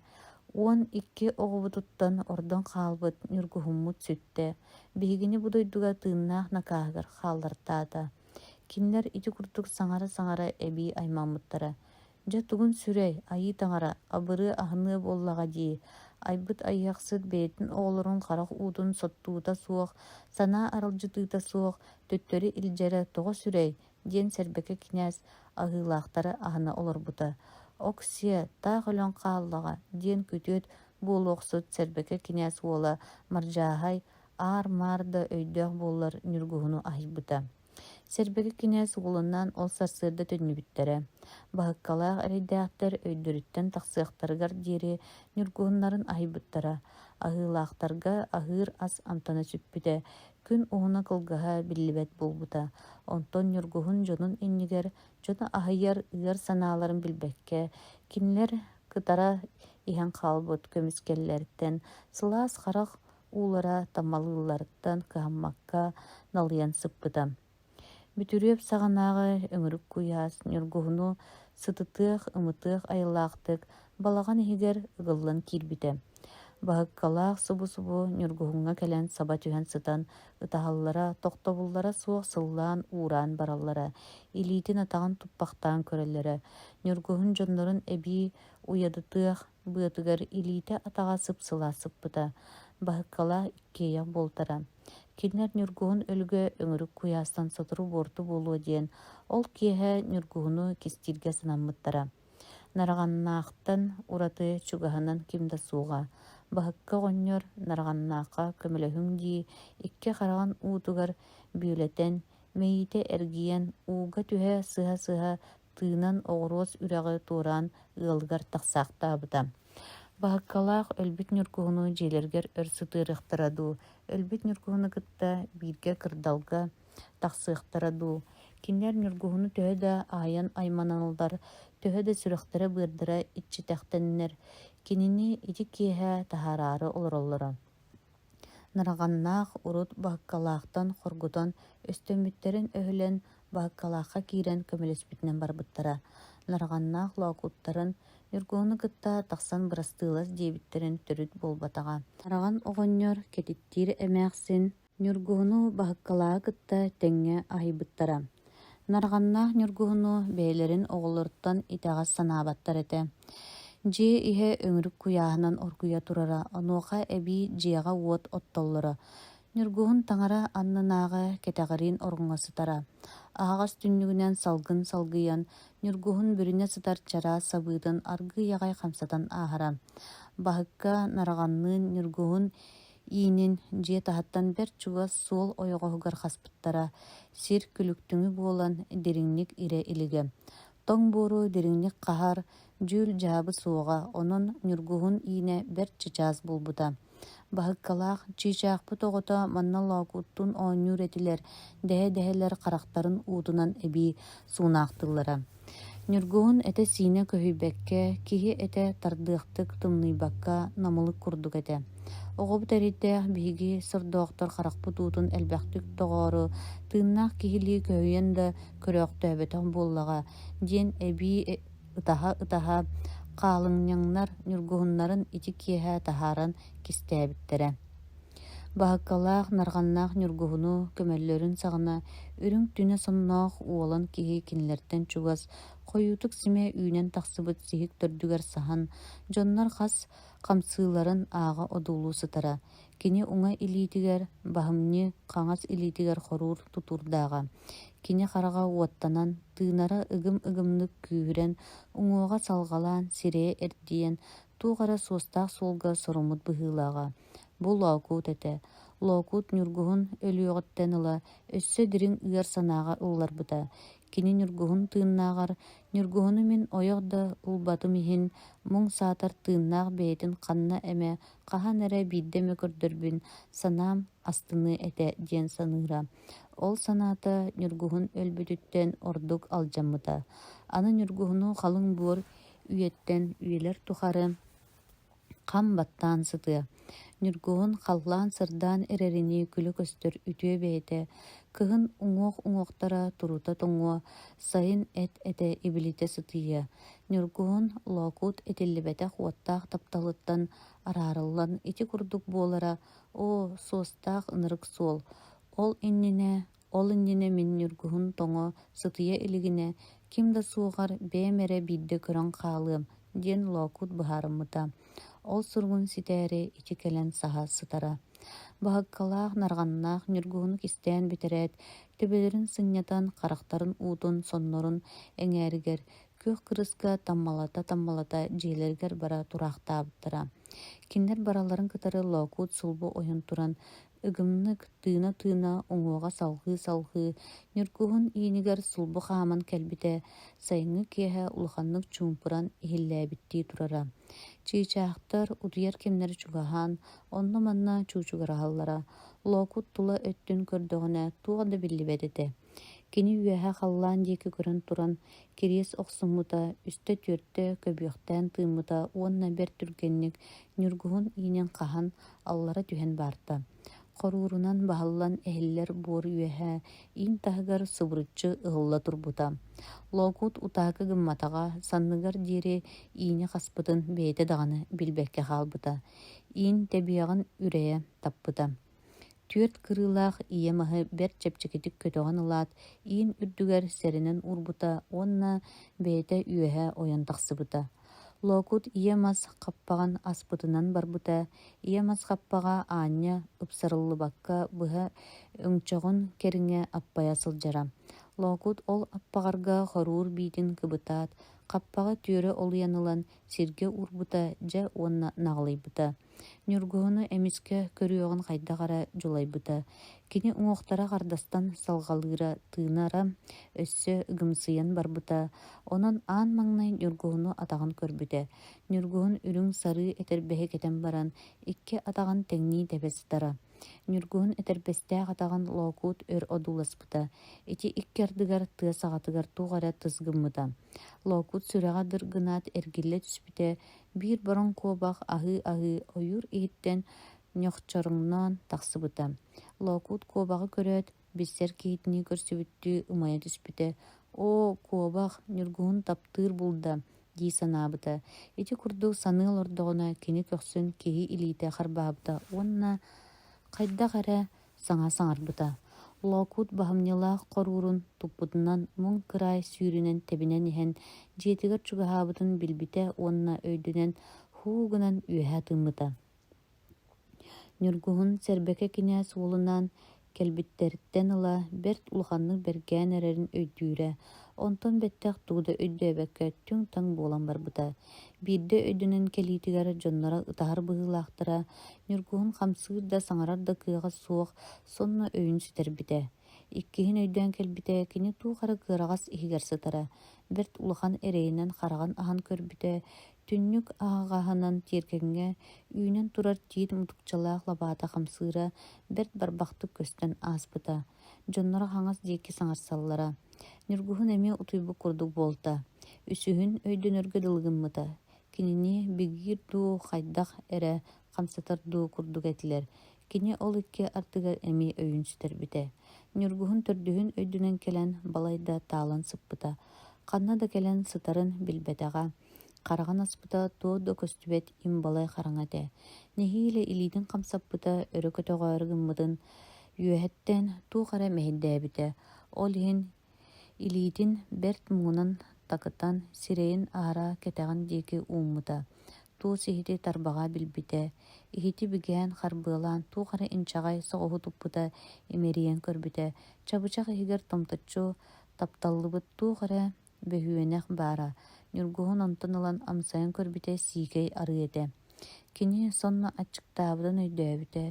12 оҕобутуттан ордон хаалбыт Ньургуһуммут сүттэ, биһигини бу дойдуга тыыннаах накааһыгар хааллартаата. Кинилэр ити курдук саҥара-саҥара эбии аймаммыттара: «Дьэ тугун сүрэй, айыы таҥара, абырыа-аһыныа буоллаҕа дии, айбыт айыахсыт бэйэтин оҕолорун харах уутун соттуута суох, санаа аралдьытыыта суох төттөрү илдьэрэ тоҕо сүрэй?» диэн Сэрбэкэ кинээс аһыылаахтары аһына олорбута. «Ок-сиэ, таах өлөн хааллаҕа» диэн күтүөт буолуохсут Сэрбэкэ кинээс уола Мардьааһай аар-маар да өйдөөх буоллар ньургуһуну аһыйбыта. Сэрбэги кинээс уолунаан ол сарсыарда төннүбүттэрэ. Баһыккалаах эрэйдээхтэр өйдөрүттэн тахсыахтарыгар диэри ньургуһуннарын аһыйбыттара. Аһыылаахтарга аһыыр ас амтана сүппүтэ, күн уһуна кылгаһа биллибэт буолбута. Онтон ньургуһун дьонун иннигэр дьоно аһыйар ыар санааларын билбэккэ, кинилэр кытара иһэн хаалбыт көмүскэллэриттэн сылаас харах уулара таммалыылларыттан кыһаммакка налыйан сыппыта. Бүтүрүөп саҕанааҕы өҥүрүк куйаас ньургуһуну сытытыах, ымытыах айылаахтык балаҕан иһигэр ыгыллан киирбитэ. Баһыккалаах субу-субу ньургуһуҥҥа кэлэн саба түһэн сытан ытаһаллара, тохтобуллара суох сыллаан уураан бараллара, илиитин-атаҕын туппахтаан көрөллөрө. Ньургуһун дьоннорун эбии уйадытыах быатыгар илиитэ-атаҕа сып-сылаас сыппыта, баһыккалаах иккиэйэх буолтара. Кинилэр Ньургуһун өлүгэ өҥүрүк куйаастан сотору буорту буолуо диэн, ол киэһэ Ньургуһуну кистииргэ санаммыттара. Нараҕаннаахтан ураты чугаһынан ким да суоҕа. Баһыкка оҕонньор Нараҕаннаахха көмөлөһүҥ дии икки хараҕын уутугар бүөлэтэн, мэйиитэ эргийэн, ууга түһэ сыһа-сыһа тыынан оҕуруос үрэҕи туораан ыалыгар тахсаахтаабыта. Баһыккалаах өлбүт ньургуһуну дьиэлэригэр өр сытыарыахтара дуу, өлбүт ньургуһуну кытта бииргэ кырдалга тахсыахтара дуу, кинилэр ньургуһуну төһө да аһыйан айманаллар, төһө да сүрэхтэрэ-быардара иччитэхтэннэр, кинини ити киэһэ таһаараары олороллоро. Нараҕаннаах урут Баһыккалаахтан хоргутан, өстөммүттэрин өһүлэн Баһыккалаахха киирэн көмөлөспүтүнэн барбыттара. Нараҕаннаах Лоокуттарын Ньургуһуну кытта тахсан бырастыылас диэбиттэрин төрүт буолбатаҕа. Нараҕан оҕонньор кэтиттиир эмээхсин Ньургуһуну Баһыккалааҕы кытта тэҥҥэ аһыйбыттара. Нарҕаннаах Ньургуһуну бэйэлэрин оҕолоруттан итэҕэс санаабаттар этэ. Дьиэ иһэ өҥүрүк куйааһынан оргуйа турара, онуоха эбии дьиэҕэ уот оттоллоро. Ньургуһун таҥара аннынааҕы кэтэҕириин ороҥҥо сытара. Аһаҕас түннүгүнэн салгын салгыйан, Ньургуһун бүрүнэ сытар чараас сабыытын аргыый аҕай хамсатан ааһара. Баһыкка Нараҕанныын Ньургуһун иинин дьиэ таһыттан бэрт чугас суол ойоҕоһугар хаспыттара, сир күлүктүҥү буолан дириҥник ирэ илигэ. Тоҥ буору дириҥник хаһар, дьүүл-дьаабы суоҕа, онон Ньургуһун иинэ бэрт чычаас буолбута. Баһыккалаах чыычаахпыт оҕото манна Лоокуттуун оонньуур этилэр, дэһэ-дэһэлэр харахтарын уутунан эбии суунаахтыыллара. Ньургуһун этэ-сиинэ көһүйбэккэ, киһи этэ тардыахтык тымныйбакка намылык курдук этэ. Оҕобут эрэйдээх биһиги сордоохтор харахпыт уутун элбэхтик тоҕоору, тыыннаах киһилии көһүйэн да көрөөхтөөбөтөх буоллаҕа диэн эбии ытаһа-ытаһа хаалынньаҥнар ньургуһуннарын ити киэһэ таһааран кистээбиттэрэ. Баһыккалаах, нарҕаннаах ньургуһуну көмөллөрүн саҕана үрүҥ түнэ сонноох уолан киһи кинилэртэн чугас, хойуутук симэ үүнэн тахсыбыт сиһик төрдүгэр саһан, дьоннор хас хамсыыларын ааҕа одуулуу сытара. Кини уҥа илиитигэр баһымньы, хаҥас илиитигэр хоруур тутуурдааҕа. Кини хараҕа уоттанан, тыынара ыгым-ыгымнык күүһүрэн, уҥуоҕа салҕалаан, сирэйэ эрдийэн, туох эрэ суостаах суолга соруммут быһыылааҕа. Бу Лоокуут этэ. Лоокуут Ньургуһун өлүөҕүттэн ыла өссө дириҥ ыар санааҕа ылларбыта. Кини Ньургуһун тыыннааҕар «Ньургуһуну мин ойох да ылбатым иһин, муҥ саатар тыыннаах бэйэтин ханна эмэ, хаһан эрэ биирдэ эмэ көрдөрбүн, санаам астыныа этэ» диэн саныыра. Ол санаата Ньургуһун өлбүтүттэн ордук алдьаммыта. Аны Ньургуһуну халыҥ буор үйэттэн үйэлэр тухары хам баттаан сытыа. Ньургуһун халлаан сырдаан эрэринии күлэ көстөр үтүө бэйэтэ, кыһын уҥуох уҥуохтара турута тоҥуо, сайын эт этэ ибилитэ сытыйыа. Ньургуһун Лоокуут этиллибэтэх уоттаах тапталыттан араарыллан ити курдук буолара, оо, суостаах ынырык суол. Ол иннинэ Ол иннинэ мин Ньургуһун тоҥо сытыйа илигинэ, ким да суоҕар бэйэм эрэ биирдэ көрөн хаалыам диэн Лоокуут быһаарыммыта. Ол суругун ситээри ити кэлэн саһа сытара. Баһыккалаах, нарҕаннаах Ньургуһуну кистээн бүтэрээт, төбөлөрүн сынньатан, харахтарын уутун, соннорун эҥээригэр күөх кырыска таммалата-таммалата дьиэлэригэр бара тураахтаабыттара. Кинилэр баралларын кытары Лоокуут сулбу ойон туран Ыгымнык, тыына-тыына, уҥуоҕа салҕыы-салҕыы, Ньургуһун иинигэр сулбу хааман кэлбитэ, сайыҥҥы киэһэ улаханнык чуумпуран иһиллээбиттии турара. Чыычаахтар утуйар кэмнэрэ чугаһаан, онно-манна чуучугураһаллара. Лоокут тула өттүн көрдөҕүнэ туох да биллибэт этэ. Кини үөһэ халлаан диэки көрөн туран, кириэс охсуммута, үстэ-түөртэ көбүөхтээн тыыммыта уонна бэрт түргэнник Ньургуһун иинин хаһан, аллара түһэн барда. Хоруурунан баһыллан эһиллэр буор үөһэ иин таһыгар субуруччу ыһылла турбута. Лоокуут утаакы гымматаҕа, санныгар диэри иини хаспытын бэйэтэ даҕаны билбэккэ хаалбыта. Иин тэбиэҕин үрэйэ таппыта. Түөрт кырыылаах ийэ маһы бэрт чэпчэкитик көтөҕөн ылаат, иин үрдүгэр сэрэнэн уурбута уонна бэйэтэ үөһэ ойон тахсыбыта. Лоокут ийэ мас хаппаҕын аспытынан барбыта, ийэ мас хаппаҕа аанньа ыпсарыллыбакка быһа өҥчөҕүн кэриҥэ аппайа сылдьара. Лоокут ол аппаҕарга хоруур биитин кыбытаат, хаппаҕы түөрэ олуйан ылан сиргэ уурбута дьэ уонна наҕылыйбыта. Ньургуһуну эмискэ көрүөҕүн хайдах эрэ дьулайбыта, кини уҥуохтара хардастан салҕалыыра, тыынара өссө ыгымсыйан барбыта, онон аан маҥнай Ньургуһуну атаҕын көрбүтэ. Ньургуһун үрүҥ сарыы этэрбэһи кэтэн баран, икки атаҕын тэҥнии тэбэ сытара. Ньургуһун этэрбэстээх атаҕын Лоокуут өр одууласпыта, ити икки ардыгар тыа саҕатыгар туох эрэ тыс гыммыта. Лоокуут сүрэҕэ дыр гынаат эргиллэ түспүтэ, биир бороҥ куобах аһыы-аһыы ойуур иһиттэн ньохчоруҥнаан тахсыбыта. Лоокуут куобаҕы көрөөт, билсэр киһитинии көрсүбүттүү ымайа түспүтэ: «Оо, куобах, Ньургуһун таптыыр булда» дии санаабыта. Ити курдук саныы олордоҕуна кини көхсүн киһи илиитэ харбаабыта уонна хайдах эрэ саҥа саҥарбыта. Лоокуут баһымньылаах хоруурун туппутунан муҥ кыраай сүүрүнэн тэбинэн иһэн дьиэтигэр чугаһаабытын билбитэ уонна өйдөнөн һуу гынан үөһэ тыыммыта. Ньургуһун Сэрбэкэ кинээс уолунаан кэлбиттэриттэн ыла бэрт улаханнык бэргээн эрэрин өйдүүрэ, онтон бэттэх тугу да өйдөөбөккө түҥ-таҥ буолан барбыта. Биирдэ өйдөнөн кэлиитигэр дьонноро ытаһар быһыылаахтара, Ньургуһун хамсыыр да, саҥарар да кыаҕа суох сонно өйүн сүтэрбитэ. Иккиһин өйдөөн кэлбитэ, кини туох эрэ кыараҕас иһигэр сытара, бэрт улахан эрэйинэн хараҕын аһан көрбүтэ, түннүк аһаҕаһынан тиэргэҥҥэ үүнэн турар тиит мутукчалаах лабаата хамсыыра бэрт барбахтык көстөн ааспыта. Дьонноро хаҥас диэки саҥарсаллара. Ньургуһун эмиэ утуйбут курдук буолта. Үсүһүн өйдөнөргө дылы гыммыта. Кинини бигиир дуу, хайдах эрэ хамсатар дуу курдук этилэр. Кини ол икки ардыгар эмиэ өйүн сүтэрбитэ. Ньургуһун төрдүһүн өйдөнөн кэлэн балайда таалан сыппыта. Ханна да кэлэн сытарын билбэтэҕэ. Хараҕын аспыта туох да көстүбэт им балай хараҥа этэ. Нэһиилэ илиитин хамсаппыта өрө көтөҕөөрү гыммытын үөһэттэн туох эрэ мэһэйдээбитэ. Ол иһин Илиитин бэрт муҥунан такытан, сирэйин аһара кэтэҕин диэки ууммута, туос иһити тарбаҕа билбитэ, иһити бигээн харбыалаан туох эрэ инчэҕэй соҕуһу туппута имэрийэн көрбүтэ, чабычах иһигэр томточчу тапталлыбыт туох эрэ бөһүөнэх баара, Ньургуһун онтон ылан амсайан көрбүтэ сиикэй арыы этэ. Кини сонно аччыктаабытын өйдөөбүтэ,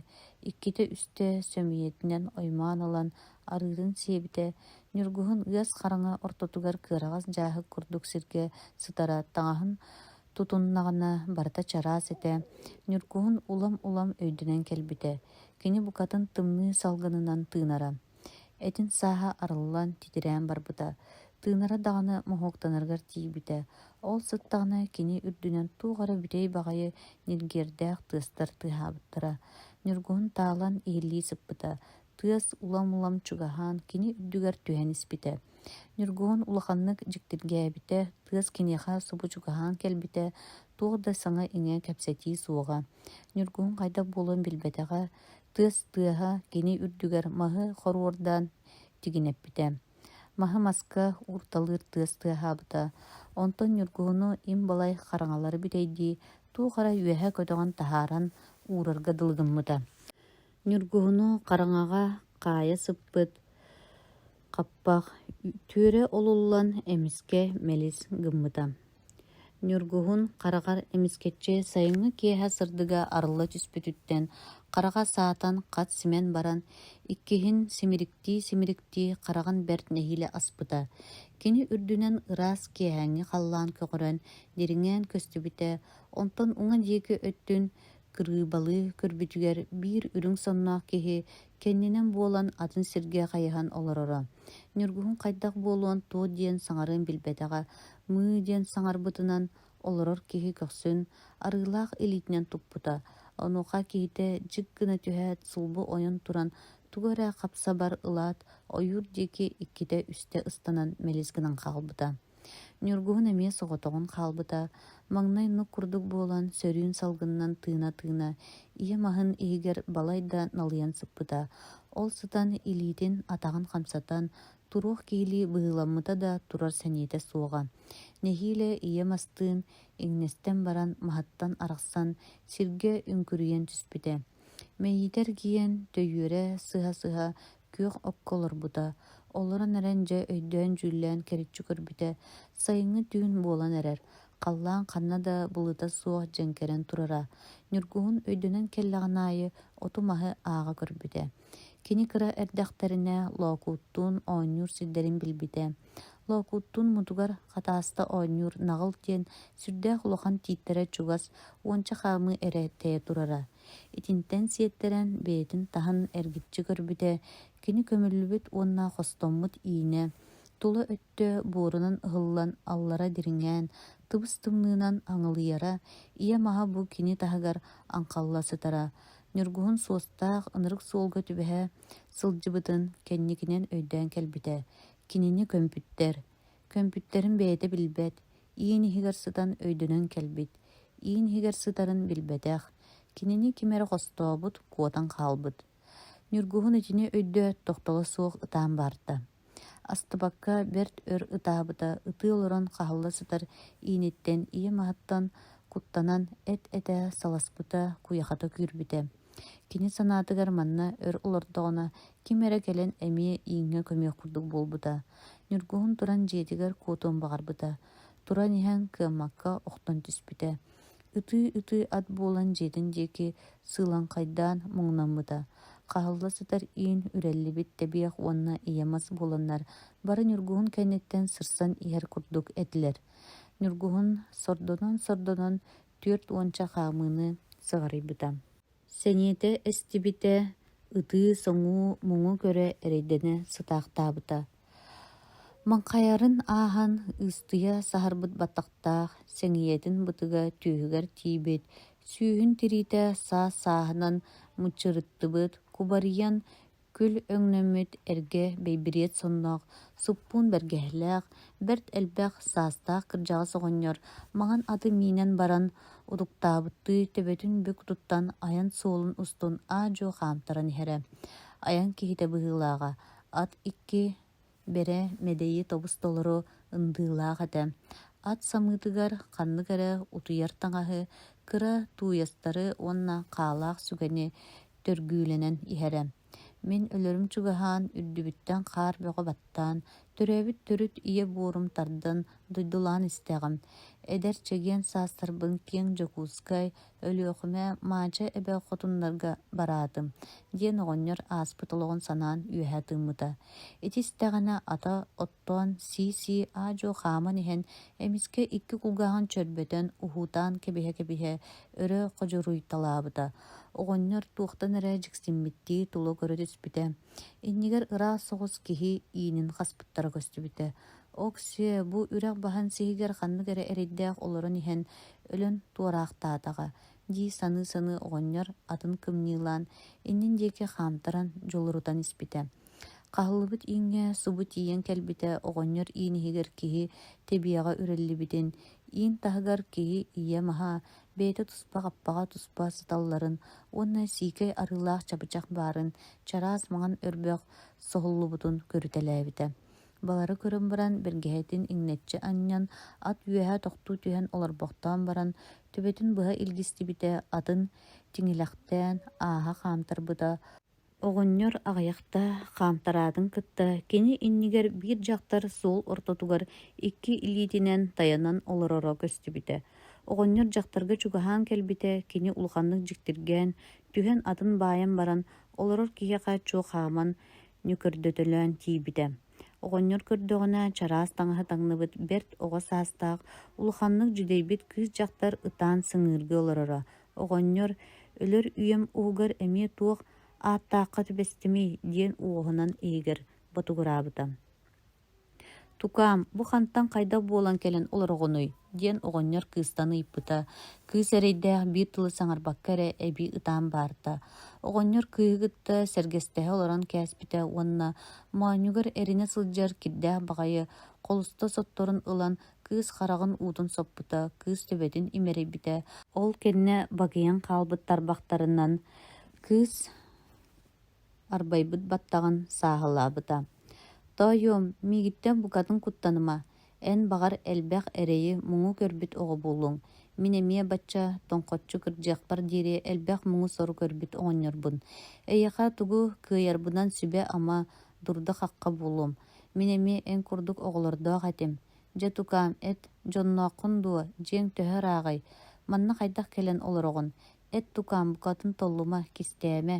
иккитэ-үстэ сөмүйэтинэн оймоон ылан арыытын сиэбитэ, Ньургуһун ыас хараҥа ортотугар кыараҕас дьааһык курдук сиргэ сытара таҥаһын тутуннаҕына барыта чараас этэ, Ньургуһун улам-улам өйдөнөн кэлбитэ, кини букатын тымныы салгынынан тыынара. Этин сааһа арыллан, титирээн барбыта, тыынара даҕаны моһуоктанарыгар тиийбитэ. Ол сыттаҕына кини үрдүнэн туох эрэ бүтэй баҕайы ньиргиэрдээх тыастар тыаһаабыттара. Ньургуһун таалан иһиллии сыппыта, тыас улам-улам чугаһаан кини үрдүгэр түһэн испитэ. Ньургуһун улаханнык дьиктиргээбитэ, тыас киниэхэ субу чугаһаан кэлбитэ, туох да саҥа-иҥэ кэпсэтии суоҕа. Ньургуһун хайдах буолуон билбэтэҕэ, Тыас тыаһа кини үрдүгэр маһы хоруордаан тигинэппитэ. Маһы маска уурталыыр тыас тыаһаабыта. Онтон Ньургуһуну им балай хараҥалары бүтэйдии туох эрэ үөһэ көтөҕөн таһааран уурарга дылы гыммыта. Ньургуһуну хараҥаҕа хаайа сыппыт хаппах түөрэ олуллан эмискэ мэлис гыммыта. Ньургуһун хараҕар эмискэччи сайыҥҥы киэһэ сырдыга арылла түспүтүттэн хараҕа саатан хат симэн баран, иккиһин симириктии-симириктии хараҕын бэрт нэһиилэ аспыта. Кини үрдүнэн ыраас киэһээҥҥи халлаан көҕөрөн, дириҥээн көстүбүтэ, онтон уҥа диэки өттүн кырыыбалыы көрбүтүгэр биир үрүҥ сонноох киһи кэннинэн буолан атын сиргэ хайыһан олороро. Ньургуһун хайдах буолуон, туох диэн саҥарыан билбэтэҕэ, мыы диэн саҥарбытынан олорор киһи көхсүн арыылаах илиитинэн туппута. Онуоха киһитэ дьик гына түһээт, сулбу ойон туран, тугу эрэ хапсабар ылаат, ойуур диэки иккитэ-үстэ ыстанан мэлис гынан хаалбыта. Ньургуһун эмиэ соҕотоҕун хаалбыта, маҥнай нук курдук буолан, сөрүүн салгынынан тыына-тыына, ийэм аһын иһигэр балайда налыйан сыппыта. Ол сытан илиитин, атаҕын хамсатан, туруох киһилии быһыыламмыта да турар сэниэтэ суоҕа. Нэһиилэ ийэм астыын иҥнэстэн баран маһыттан арахсан, сиргэ үҥкүрүйэн түспүтэ. Мэйиитэ эргийэн, төйүөрэ сыһа-сыһа күөх окко олорбута, олорон эрэн дьэ өйдөөн-дьүүллээн кэриччи көрбүтэ, сайыҥҥы түүн буолан эрэр, халлаан ханна да былыта суох дьэҥкэрэн турара. Ньургуһун өйдөнөн кэллэҕин аайы оту-маһы ааҕа көрбүтэ. Кини кыра эрдэхтэринэ Лоокууттуун оонньуур сирдэрин билбитэ. Лоокууттуун мутугар хатааста оонньуур Наҕыл диэн сүрдээх улахан тииттэрэ чугас уонча хаамыы эрэ тэйэ турара. Итинтэн сиэттэрэн бэйэтин таһын эргиччи көрбүтэ, кини көмүллүбүт уонна хостоммут иинэ, тула өттө буорунан ыһыллан аллара дириҥээн, тыбыс-тымныынан аҥылыйара, ийэ маһа бу кини таһыгар аҥхалла сытара. Ньургуһун суостаах ынырык суолга түбэһэ сылдьыбытын кэнникинэн өйдөөн кэлбитэ. Кинини көмпүттэр. Көмпүттэрин бэйэтэ билбэт, иин иһигэр сытан өйдөнөн кэлбит, иин иһигэр сытарын билбэтэх, кинини ким эрэ хостообут, куотан хаалбыт. Ньургуһун итини өйдөөт тохтоло суох ытаан барда. Астыбакка бэрт өр ытаабыта, ытыы олорон хаһылла сытар ииниттэн ийэ маһыттан куттанан эт-этэ саласпыта, куйахата күүрбүтэ. Кини санаатыгар манна өр олордоҕуна ким эрэ кэлэн эмиэ ииҥҥэ көмүөх курдук буолбута. Ньургуһун туран дьиэтигэр куотуон баҕарбыта. Туран иһэн кыаммакка охтон түспүтэ. Ытыы-ытыы ат буолан дьиэтин диэки сыылаҥхайдаан муҥнаммыта. Хаһылла сытар иин үрэллибит тэбиэх уонна ийэ мас буоланнар бары Ньургуһун кэнниттэн сырсан иһэр курдук этилэр. Ньургуһун сордонон-сордонон 40 хаамыыны сыҕарыйбыта. Сэниэтэ эстибитэ, ытыы-соҥуу муҥу көрө эрэйдэнэ сытаахтаабыта. Маҥхайарын ааһан ыыстыйа саһарбыт баттахтаах, сэҥийэтин бытыга түөһүгэр тиийбит, сүүһүн тириитэ саас-сааһынан мыччырыттыбыт, кубарыйан Күл өҥнөммүт эргэ бэйбириэт сонноох, суппуун бэргэһэлээх, бэрт элбэх саастаах кырдьаҕас оҕонньор маҥан аты миинэн баран, утуктаабыттыы төбөтүн бүк туттан айан суолун устун аа-дьуо хаамтаран иһэрэ. Айан киһитэ быһыылааҕа, ат икки бэрэ мэдэйи тобус-толору ындыылаах этэ. Ат самыытыгар ханнык эрэ утуйар таҥаһы, кыра тууйастары уонна хаалаах сүгэни төргүүлэнэн иһэрэ. Мин өлөрүм чугаһаан, үрдүбүттэн хаар бөҕө баттаан, төрөөбүт төрүт ийэ буорум тардан дойдулаан истэҕим. Эдэр чэгиэн саастарбын киэҥ Дьокуускай, Өлүөхүмэ, Маача эбэ хотуннарга бараатым, диэн оҕонньор ааспыт олоҕун санаан үөһэ тыыммыта. Ити истэҕинэ ата оттоон сии-сии аа-дьуо хааман иһэн, эмискэ икки кулгааҕын чөрбөтөн, уһуутаан кэбиһэ-кэбиһэ өрө ходьуруйталаабыта. Оҕонньор туохтан эрэ дьиксиммиттии тула көрө түспүтэ. Иннигэр ыраас соҕус киһи иинин хаспыттара көстүбүтэ. Ок-сиэ, бу үрэх баһын сиһигэр ханнык эрэ эрэйдээх олорон иһэн өлөн туораахтаатаҕа дии саныы-саныы оҕонньор атын кымньыылаан, иннин диэки хаамтаран дьулурутан испитэ. Хаһыллыбыт ииҥҥэ субу тиийэн кэлбитэ оҕонньор иин иһигэр киһи тэбиэҕэ үрэллибитин, иин таһыгар киһи ийэ маһа бэйэтэ туспа хаппаҕа туспа сыталларын уонна сиикэй арыылаах чабычах баарын чараас маҥан өрбөх соһуллубутун көрүтэлээбитэ. Балары көрөн баран бэргэһэтин иҥнэччи анньан, ат үөһэ тохтуу түһэн олорбохтоон баран, төбөтүн быһа илгистибитэ, атын тиҥилэхтээн ааһа хаамтарбыта, Оҕонньор аҕыйахта хаамтараатын кытта кини иннигэр биир дьахтар суол ортотугар икки илиитинэн тайанан олороро көстүбүтэ. Оҕонньор дьахтарга чугаһаан кэлбитэ, кини улаханнык дьиктиргээн, түһэн атын баайан баран, олорор киһиэхэ чуо хааман ньөкөрдөтөлөөн тиийбитэ. Оҕонньор көрдөҕүнэ, чараас таҥаһы таҥныбыт бэрт оҕо саастаах, улаханнык дьүдэйбит кыыс дьахтар ытаан сыҥыырга олороро. Оҕонньор «Өлөр үйэм уһугар эмиэ туох ааттаахха түбэстимий?» диэн уоһунан иһигэр ботугураабыта. «Тукаам, бу хантан хайдах буолан кэлэн олороҕунуй?» диэн оҕонньор кыыстан ыйыппыта. Кыыс эрэйдээх биир тылы саҥарбакка эрэ эбии ытаан баарта. Оҕонньор кыыһы кытта сэргэстэһэ олорон кээспитэ уонна моонньугар эринэ сылдьар кирдээх баҕайы холуста сотторун ылан кыыс хараҕын уутун соппута, кыыс төбөтүн имэрийбитэ. Ол кэннэ багыйан хаалбыт тарбахтарынан кыыс арбайбыт баттаҕын сааһылаабыта. «Тоойуом, миигиттэн букатын куттаныма, эн баҕар элбэх эрэйи-муҥу көрбүт оҕо буолуоҥ, мин эмиэ бачча тоҥхоччу кырдьыахпар диэри элбэх муҥу-сору көрбүт оҕонньорбун. Эйиэхэ тугу кыайарбынан сүбэ-ама, дурда-хахха буолуом. Мин эмиэ эн курдук оҕолордоох этим. Дьэ, тукаам, эт, дьоннооххун дуо, дьиэҥ төһө ырааҕый? Манна хайдах кэлэн олороҕун? Эт тукаам, букатын толлума, кистээмэ,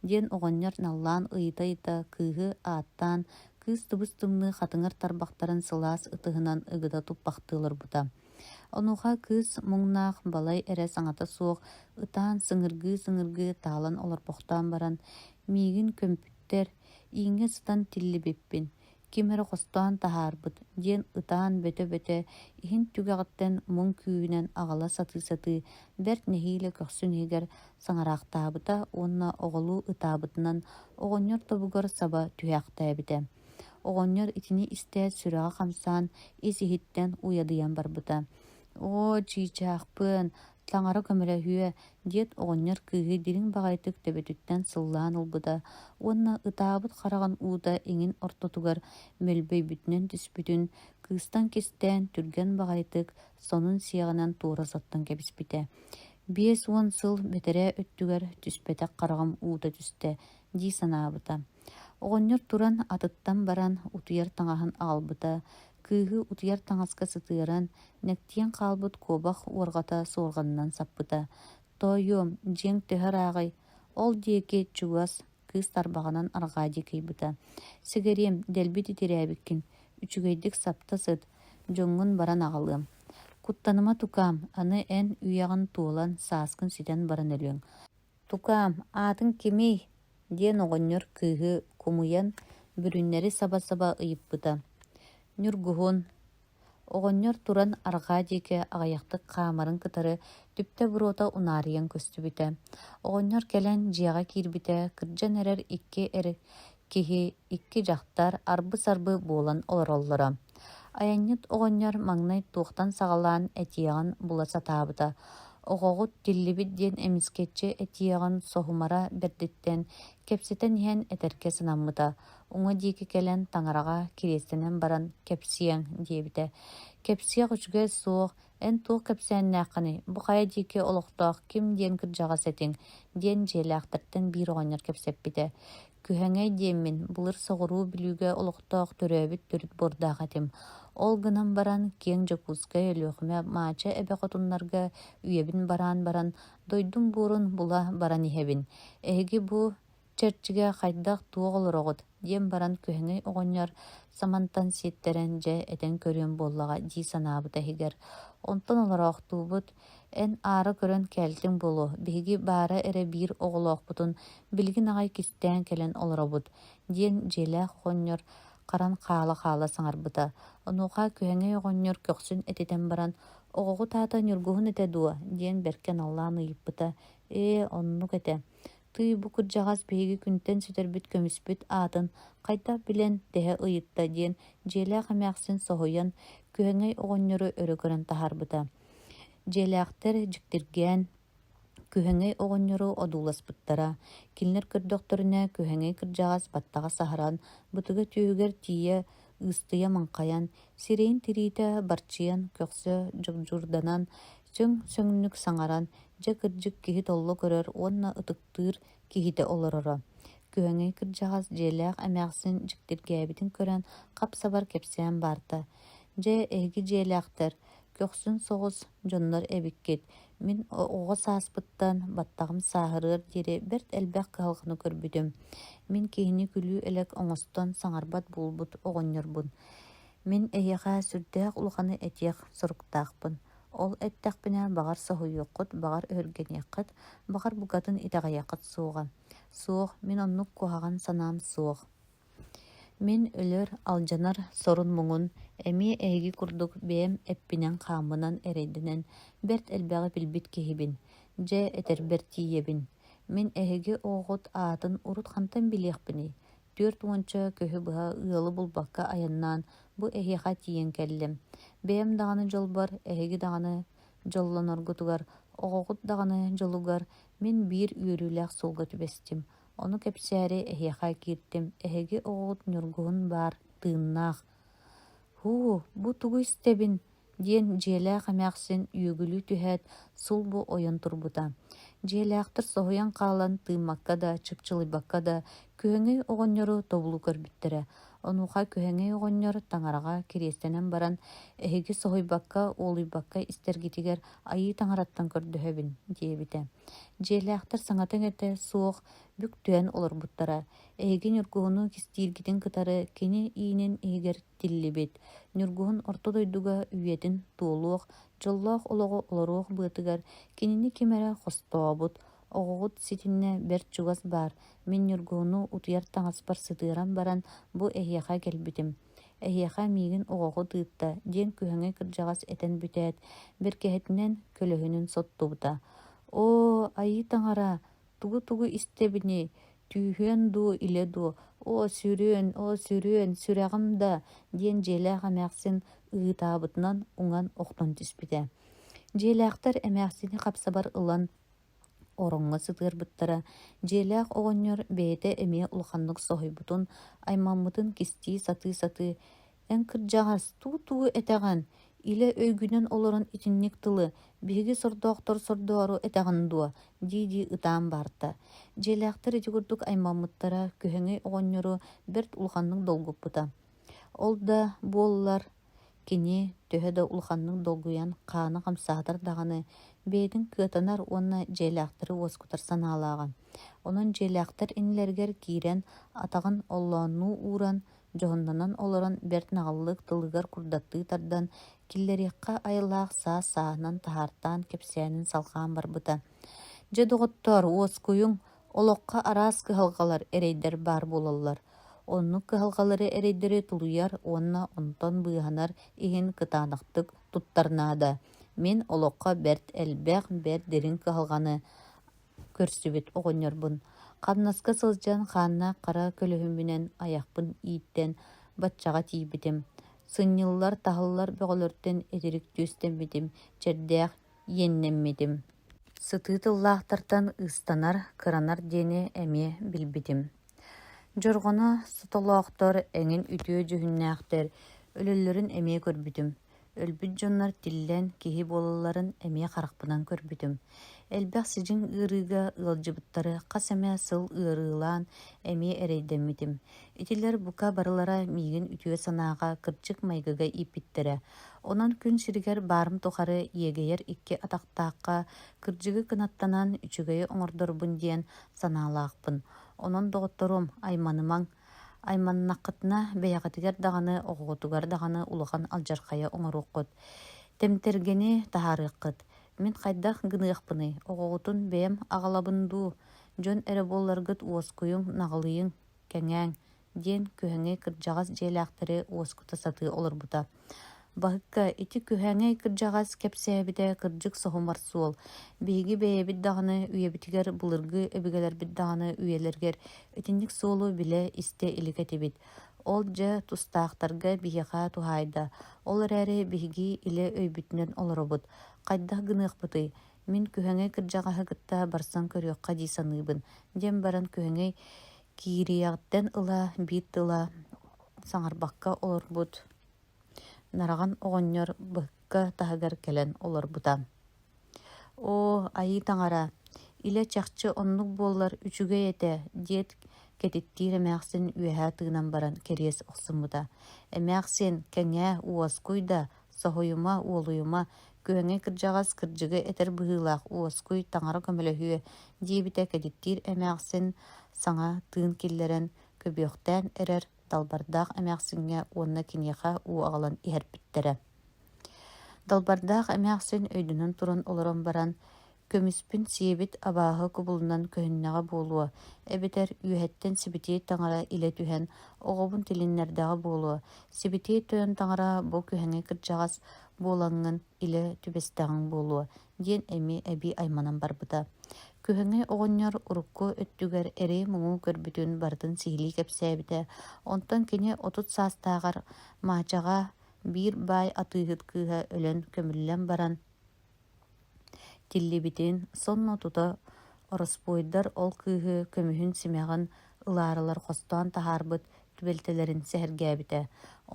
диэн оҕонньор наллаан ыйыта-ыйыта кыыһы ааттаан, кыыс тыбыс-тымныы хатыҥыр тарбахтарын сылаас ытыһынан ыгыта туппахтыы олорбута. Онуоха кыыс муҥнаах балай эрэ саҥата суох ытаан сыҥыргыы-сыҥыргыы таалан олорбохтоон баран, «Миигин көмпүттэр, ииҥҥэ сытан тиллибиппин, ким эрэ хостоон таһаарбыт» диэн ытаан бөтө-бөтө иһин түгэҕиттэн муҥ күүһүнэн аҕала сатыы-сатыы бэрт нэһиилэ көхсүн иһигэр саҥараахтаабыта уонна оҕолуу ытаабытынан оҕонньор тобугар саба түһээхтээбитэ. Оҕонньор итини истээт сүрэҕэ хамсаан ис-иһиттэн уйадыйан барбыта. «Оо, чыычаахпын, таҥара көмөлөһүө» диэт оҕонньор кыыһы дириҥ баҕайытык төбөтүттэн сыллаан ылбыта уонна ытаабыт хараҕын уута иҥин ортотугар мөлбөйбүтүнэн түспүтүн кыыстан кистээн түргэн баҕайытык сонун сиэҕинэн туора соттон кэбиспитэ. 50 сыл бэтэрээ өттүгэр түспэтэх хараҕым уута түстэ дии санаабыта. Оҕонньор туран атыттан баран утуйар таҥаһын аҕалбыта, кыыһы утуйар таҥаска сытыаран, нэктийэн хаалбыт куобах уорҕата суорҕанынан саппыта. «Тоойуом, дьиэҥ төһө ырааҕый? Ол диэки чугас» кыыс тарбаҕынан арҕаа диэки ыйбыта. «Сэгэриэм, дэлби титирээбиккин, үчүгэйдик сапта сыт, дьоҥҥун баран аҕалыам. Куттаныма тукаам, аны эн үйэҕин туолан, сааскын ситэн баран өлүөҥ. Тукаам, аатыҥ кимий?» диэн оҕонньор кыыһы кумуйан, бүрүннэри саба-саба ыйыппыта. Ньургуһун Оҕонньор туран арҕаа диэки аҕыйахтык хаамарын кытары түптэ буруота унаарыйан көстүбүтэ. Оҕонньор кэлэн дьиэҕэ киирбитэ, кырдьан эрэр икки эр киһи, икки дьахтар арбы-сарбы буолан олороллоро. Айанньыт оҕонньор маҥнай туохтан саҕалаан этиэҕин була сатаабыта. Оҕоҕут тиллибит диэн эмискэччи этиэҕин соһумара бэрдиттэн кэпсэтэн иһэн этэргэ санаммыта. Уҥа диэки кэлэн таҥараҕа кириэстэнэн баран «Кэпсиэҥ» диэбитэ. «Кэпсиэх үчүгэй суох, эн туох кэпсээннээххиний, бу хайа диэки олохтоох ким диэн кырдьаҕас этиҥ?» диэн дьиэлээхтэртэн биир оҕонньор кэпсэппитэ. «Күһэҥэй диэммин, былыр соҕуруу Бүлүүгэ олохтоох төрөөбүт төрүт буордаах этим. Ол гынан баран, киэҥ Дьокуускай, Өлүөхүмэ, Маача эбэ хотуннарга үйэбин бараан баран, дойдум буорун була баран иһэбин. Эһиги бу Чэрчигэ хайдах-туох олороҕут?» диэн баран Күһэҥэй оҕонньор самантан сиэттэрэн дьэ этэн көрүөм буоллаҕа дии санаабыта иһигэр. Онтон олороохтуубут, эн аара көрөн кээлтиҥ буолуо, биһиги баара эрэ биир оҕолоохпутун билигин аҕай кистээн кэлэн олоробут, диэн дьиэлээх оҕонньор харан хаала-хаала саҥарбыта. Онуоха Күһэҥэй оҕонньор көхсүн этитэн баран, «Оҕоҕут аата Ньургуһун этэ дуо?» диэн бэркэ наллаан ыйыппыта. «Ээ, оннук этэ. Тыый, бу кырдьаҕас биһиги күнтэн сүтэрбит көмүспүт аатын хайдах билэн тэһэ ыйытта диэн дьиэлээх эмээхсин соһуйан, Күһэҥэй оҕонньору өрө көрөн таһаарбыта. Дьиэлээхтэр дьиктиргээн Күһэҥэй оҕонньору одууласпыттара. Кинилэр көрдөхтөрүнэ, Күһэҥэй кырдьаҕас баттаҕа саһаран, бытыга түөһүгэр тиийэ ыыстыйа маҥхайан, сирэйин тириитэ барчыйан, көхсө дьогдьурданан, сөҥ-сөҥнүк саҥаран, дьэ кырдьык киһи толло көрөр уонна ытыктыыр киһитэ олороро. Күһэҥэй кырдьаҕас дьиэлээх эмээхсин дьиктиргээбитин көрөн хап-сабар кэпсээн барда: «Дьэ, эһиги дьиэлээхтэр, көхсүн соҕус дьоннор эбиккит. Мин оҕо сааспыттан баттаҕым сааһырыар диэри бэрт элбэх кыһалҕаны көрбүтүм. Мин киһини күлүү-элэк оҥостон саҥарбат буолбут оҕонньорбун. Мин эһиэхэ сүрдээх улаханы этиэх соруктаахпын. Ол эттэхпинэ, баҕар соһуйуоххут, баҕар өһүргэниэххит, баҕар букатын итэҕэйиэххит суоҕа. Суох, мин оннук куһаҕан санаам суох. Мин өлөр, алдьанар сорун-муҥун эмиэ эһиги курдук бэйэм эппинэн-хааммынан эрэйдэнэн бэрт элбэҕи билбит киһибин. Дьэ, этэрбэр тиийэбин. Мин эһиги оҕоҕут аатын урут хантан билиэхпиний? Түөрт уонча көһү быһа ыалы булбакка айаннаан бу эһиэхэ тиийэн кэллим. Бэйэм даҕаны дьолбор, эһиги даҕаны дьоллоноргутугар, оҕоҕут даҕаны дьолугар мин биир үөрүүлээх суолга түбэстим. Ону кэпсээри эһиэхэ кииртим, эһиги оҕоҕут Ньургуһун баар, тыыннаах. Һуу, бу тугу истэбин диэн дьиэлээх эмээхсин үөгүлүү түһээт, сулбу ойон турбута. Дьиэлээхтэр соһуйан хаалан тыыммакка да, чыпчылыйбакка да Күһэҥэй оҕонньору тобулу көрбүттэрэ. Онуоха Күһэҥэй оҕонньор таҥараҕа кириэстэнэн баран, «Эһиги соһуйбакка, уолуйбакка истэргитигэр Айыы таҥараттан көрдөһөбүн» диэбитэ. Дьиэлээхтэр саҥата-иҥэтэ суох бүк түһэн олорбуттара. Эһиги Ньургуһуну кистииргитин кытары кини иинин иһигэр тиллибит, Ньургуһун орто дойдуга үйэтин туолуох, дьоллоох олоҕу олоруох быатыгар кинини ким эрэ хостообут, оҕоҕут ситиннэ бэрт чугас баар, мин Ньургуһуну утуйар таҥаспар сытыаран баран бу эһиэхэ кэлбитим. Эһиэхэ миигин оҕоҕут ыытта диэн күһэҥэй кырдьаҕас этэн бүтээт, бэргэһэтинэн көлөһүнүн соттубута. Оо, айыы таҥара, тугу-тугу истэбиний, түүһүөн дуу, илэ дуу, оо, сүрүөн, оо, сүрүөн, сүрэҕим да диэн дьиэлээх эмээхсин ыһыытаабытынан уҥан охтон түспүтэ. Дьиэлээхтэр эмээхсини хапсабар ылан ороҥҥо сытыарбыттара, дьиэлээх оҕонньор бэйэтэ эмиэ улаханнык соһуйбутун, аймаммытын кистии сатыы-сатыы: «Эн кырдьаҕас, тугу-тугу этэҕин? Илэ өйгүнэн олорон итинник тылы биһиги сордоохтор сордоору этэҕин дуо дии-дии ытаан барта. Дьиэлээхтэр ити курдук аймаммыттара Күһэҥэй оҕонньору бэрт улаханнык долгуппута. Ол да буоллар кини төһө да улаханнык долгуйан хаана хамсаатар даҕаны, бэйэтин кыатанар уонна дьиэлээхтэри уоскутар санаалааҕа. Онон дьиэлээхтэр иннилэригэр киирэн, атаҕын оллооннуу ууран, дьоһуннанан олорон бэрт наҕыллык тылыгар курдаттыы тардан, киллэриэххэ айылаах саас-сааһынан таһаартаан кэпсээнин салҕаан барбыта. Дьэ, доҕоттоор, уоскуйуҥ, олоххо араас кыһалҕалар, эрэйдэр баар буолаллар. Оннук кыһалҕалары эрэйдэри тулуйар уонна онтон быыһанар иһин кытаанахтык туттар наада. Мин олоххо бэрт элбэх, бэрт дириҥ кыһалҕаны көрсүбүт оҕонньорбун. Хамнаска сылдьан хааннаах хара көлөһүммүнэн айахпын ииттэн баччаҕа тиийбитим. Сынньыллар, таһыллар бөҕөлөртөн этирик түөстэммитим, чэрдээх иэннэммитим. Сытыы тыллаахтартан ыстанар, кыранар диэни эмиэ билбитим. Дьорҕоно сотолоохтор эҥин үтүө дьүһүннээхтэр өлөллөрүн эмиэ көрбүтүм. Өлбүт дьоннор тиллэн киһи буолалларын эмиэ харахпынан көрбүтүм. Элбэх сидьиҥ ыарыыга ыалдьыбыттары хас эмэ сыл ыарыылаан эмиэ эрэйдэммитим. Итилэр бука барылара миигин үтүө санааҕа, кырдьык майгыга ииппиттэрэ. Онон күн сиригэр баарым тухары иэгэйэр икки атахтаахха кырдьыгы кынаттанан үчүгэйи оҥордорбун диэн санаалаахпын. Онон доҕотторум, айманымаҥ, Айманнаххытына бэйэҕитигэр даҕаны, оҕоҕутугар даҕаны улахан алдьархайы оҥоруоххут, тэмтэргэни таһаарыаххыт. Мин хайдах гыныахпыный, оҕоҕутун бэйэм аҕалабын дуу, дьон эрэ буолларгыт уоскуйуҥ, наҕылыйыҥ, кэҥээҥ диэн Күһэҥэй кырдьаҕас дьиэлээхтэри уоскута сатыы олорбута. Баһыкка ити Күһэҥэй кырдьаҕас кэпсээбитэ кырдьык соһумар суол. Биһиги бэйэбит даҕаны үйэбитигэр былыргы өбүгэлэрбит даҕаны үйэлэригэр итинник суолу билэ, истэ илик этибит. Ол дьэ тустаахтарга биһиэхэ туһаайда. Ол эрээри биһиги илэ өйбүтүнэн олоробут. Хайдах гыныахпытый? Мин Күһэҥэй кырдьаҕаһы кытта барсан көрүөххэ дии саныыбын, диэн баран Күһэҥэй киириэҕиттэн ыла биир тыла саҥарбакка олорбут Нараҕан оҕонньор быһыкка таһыгар кэлэн олорбута. «Оо, айыы таҥара, илэ чахчы оннук буоллар үчүгэй этэ» диэт кэтиттиир эмээхсин үөһэ тыынан баран кэриэс охсуммута. «Эмээхсин, кэҥээ, уоскуй да, соһуйума, уолуйума, күөҥэ кырдьаҕас кырдьыгы этэр быһыылаах уоскуй, таҥара көмөлөһүө» диэбитэ кэтиттиир эмээхсин саҥа тыын киллэрэн, көбүөхтээн эрэр Далбардаах эмээхсиҥҥэ уонна киниэхэ уу аҕалан иһэрпиттэрэ. Далбардаах эмээхсин өйдөнөн туран олорон баран, көмүспүн сиэбит абааһы кубулунан көһүннэҕэ буолуо, эбэтэр үөһэттэн сибитиэй таҥара илэ түһэн оҕобун тилиннэрдэҕэ буолуо, сибитиэй тойон таҥара бу күһэҥэ кырдьаҕас буолаҥҥын илэ түбэстэҕиҥ буолуо диэн эмиэ эбии айманан барбыта. Күһэҥэй оҕонньор урукку өттүгэр эрэйи-муҥу көрбүтүн барытын сиһилии кэпсээбитэ. Онтон кини 30 саастааҕар Маачаҕа биир баай атыыһыт кыыһа өлөн көмүллэн баран тиллибитин, сонно тута ороспуойдар ол кыыһы көмүһүн симэҕин ылаарылар хостоон таһаарбыт түбэлтэлэрин сэһэргээбитэ.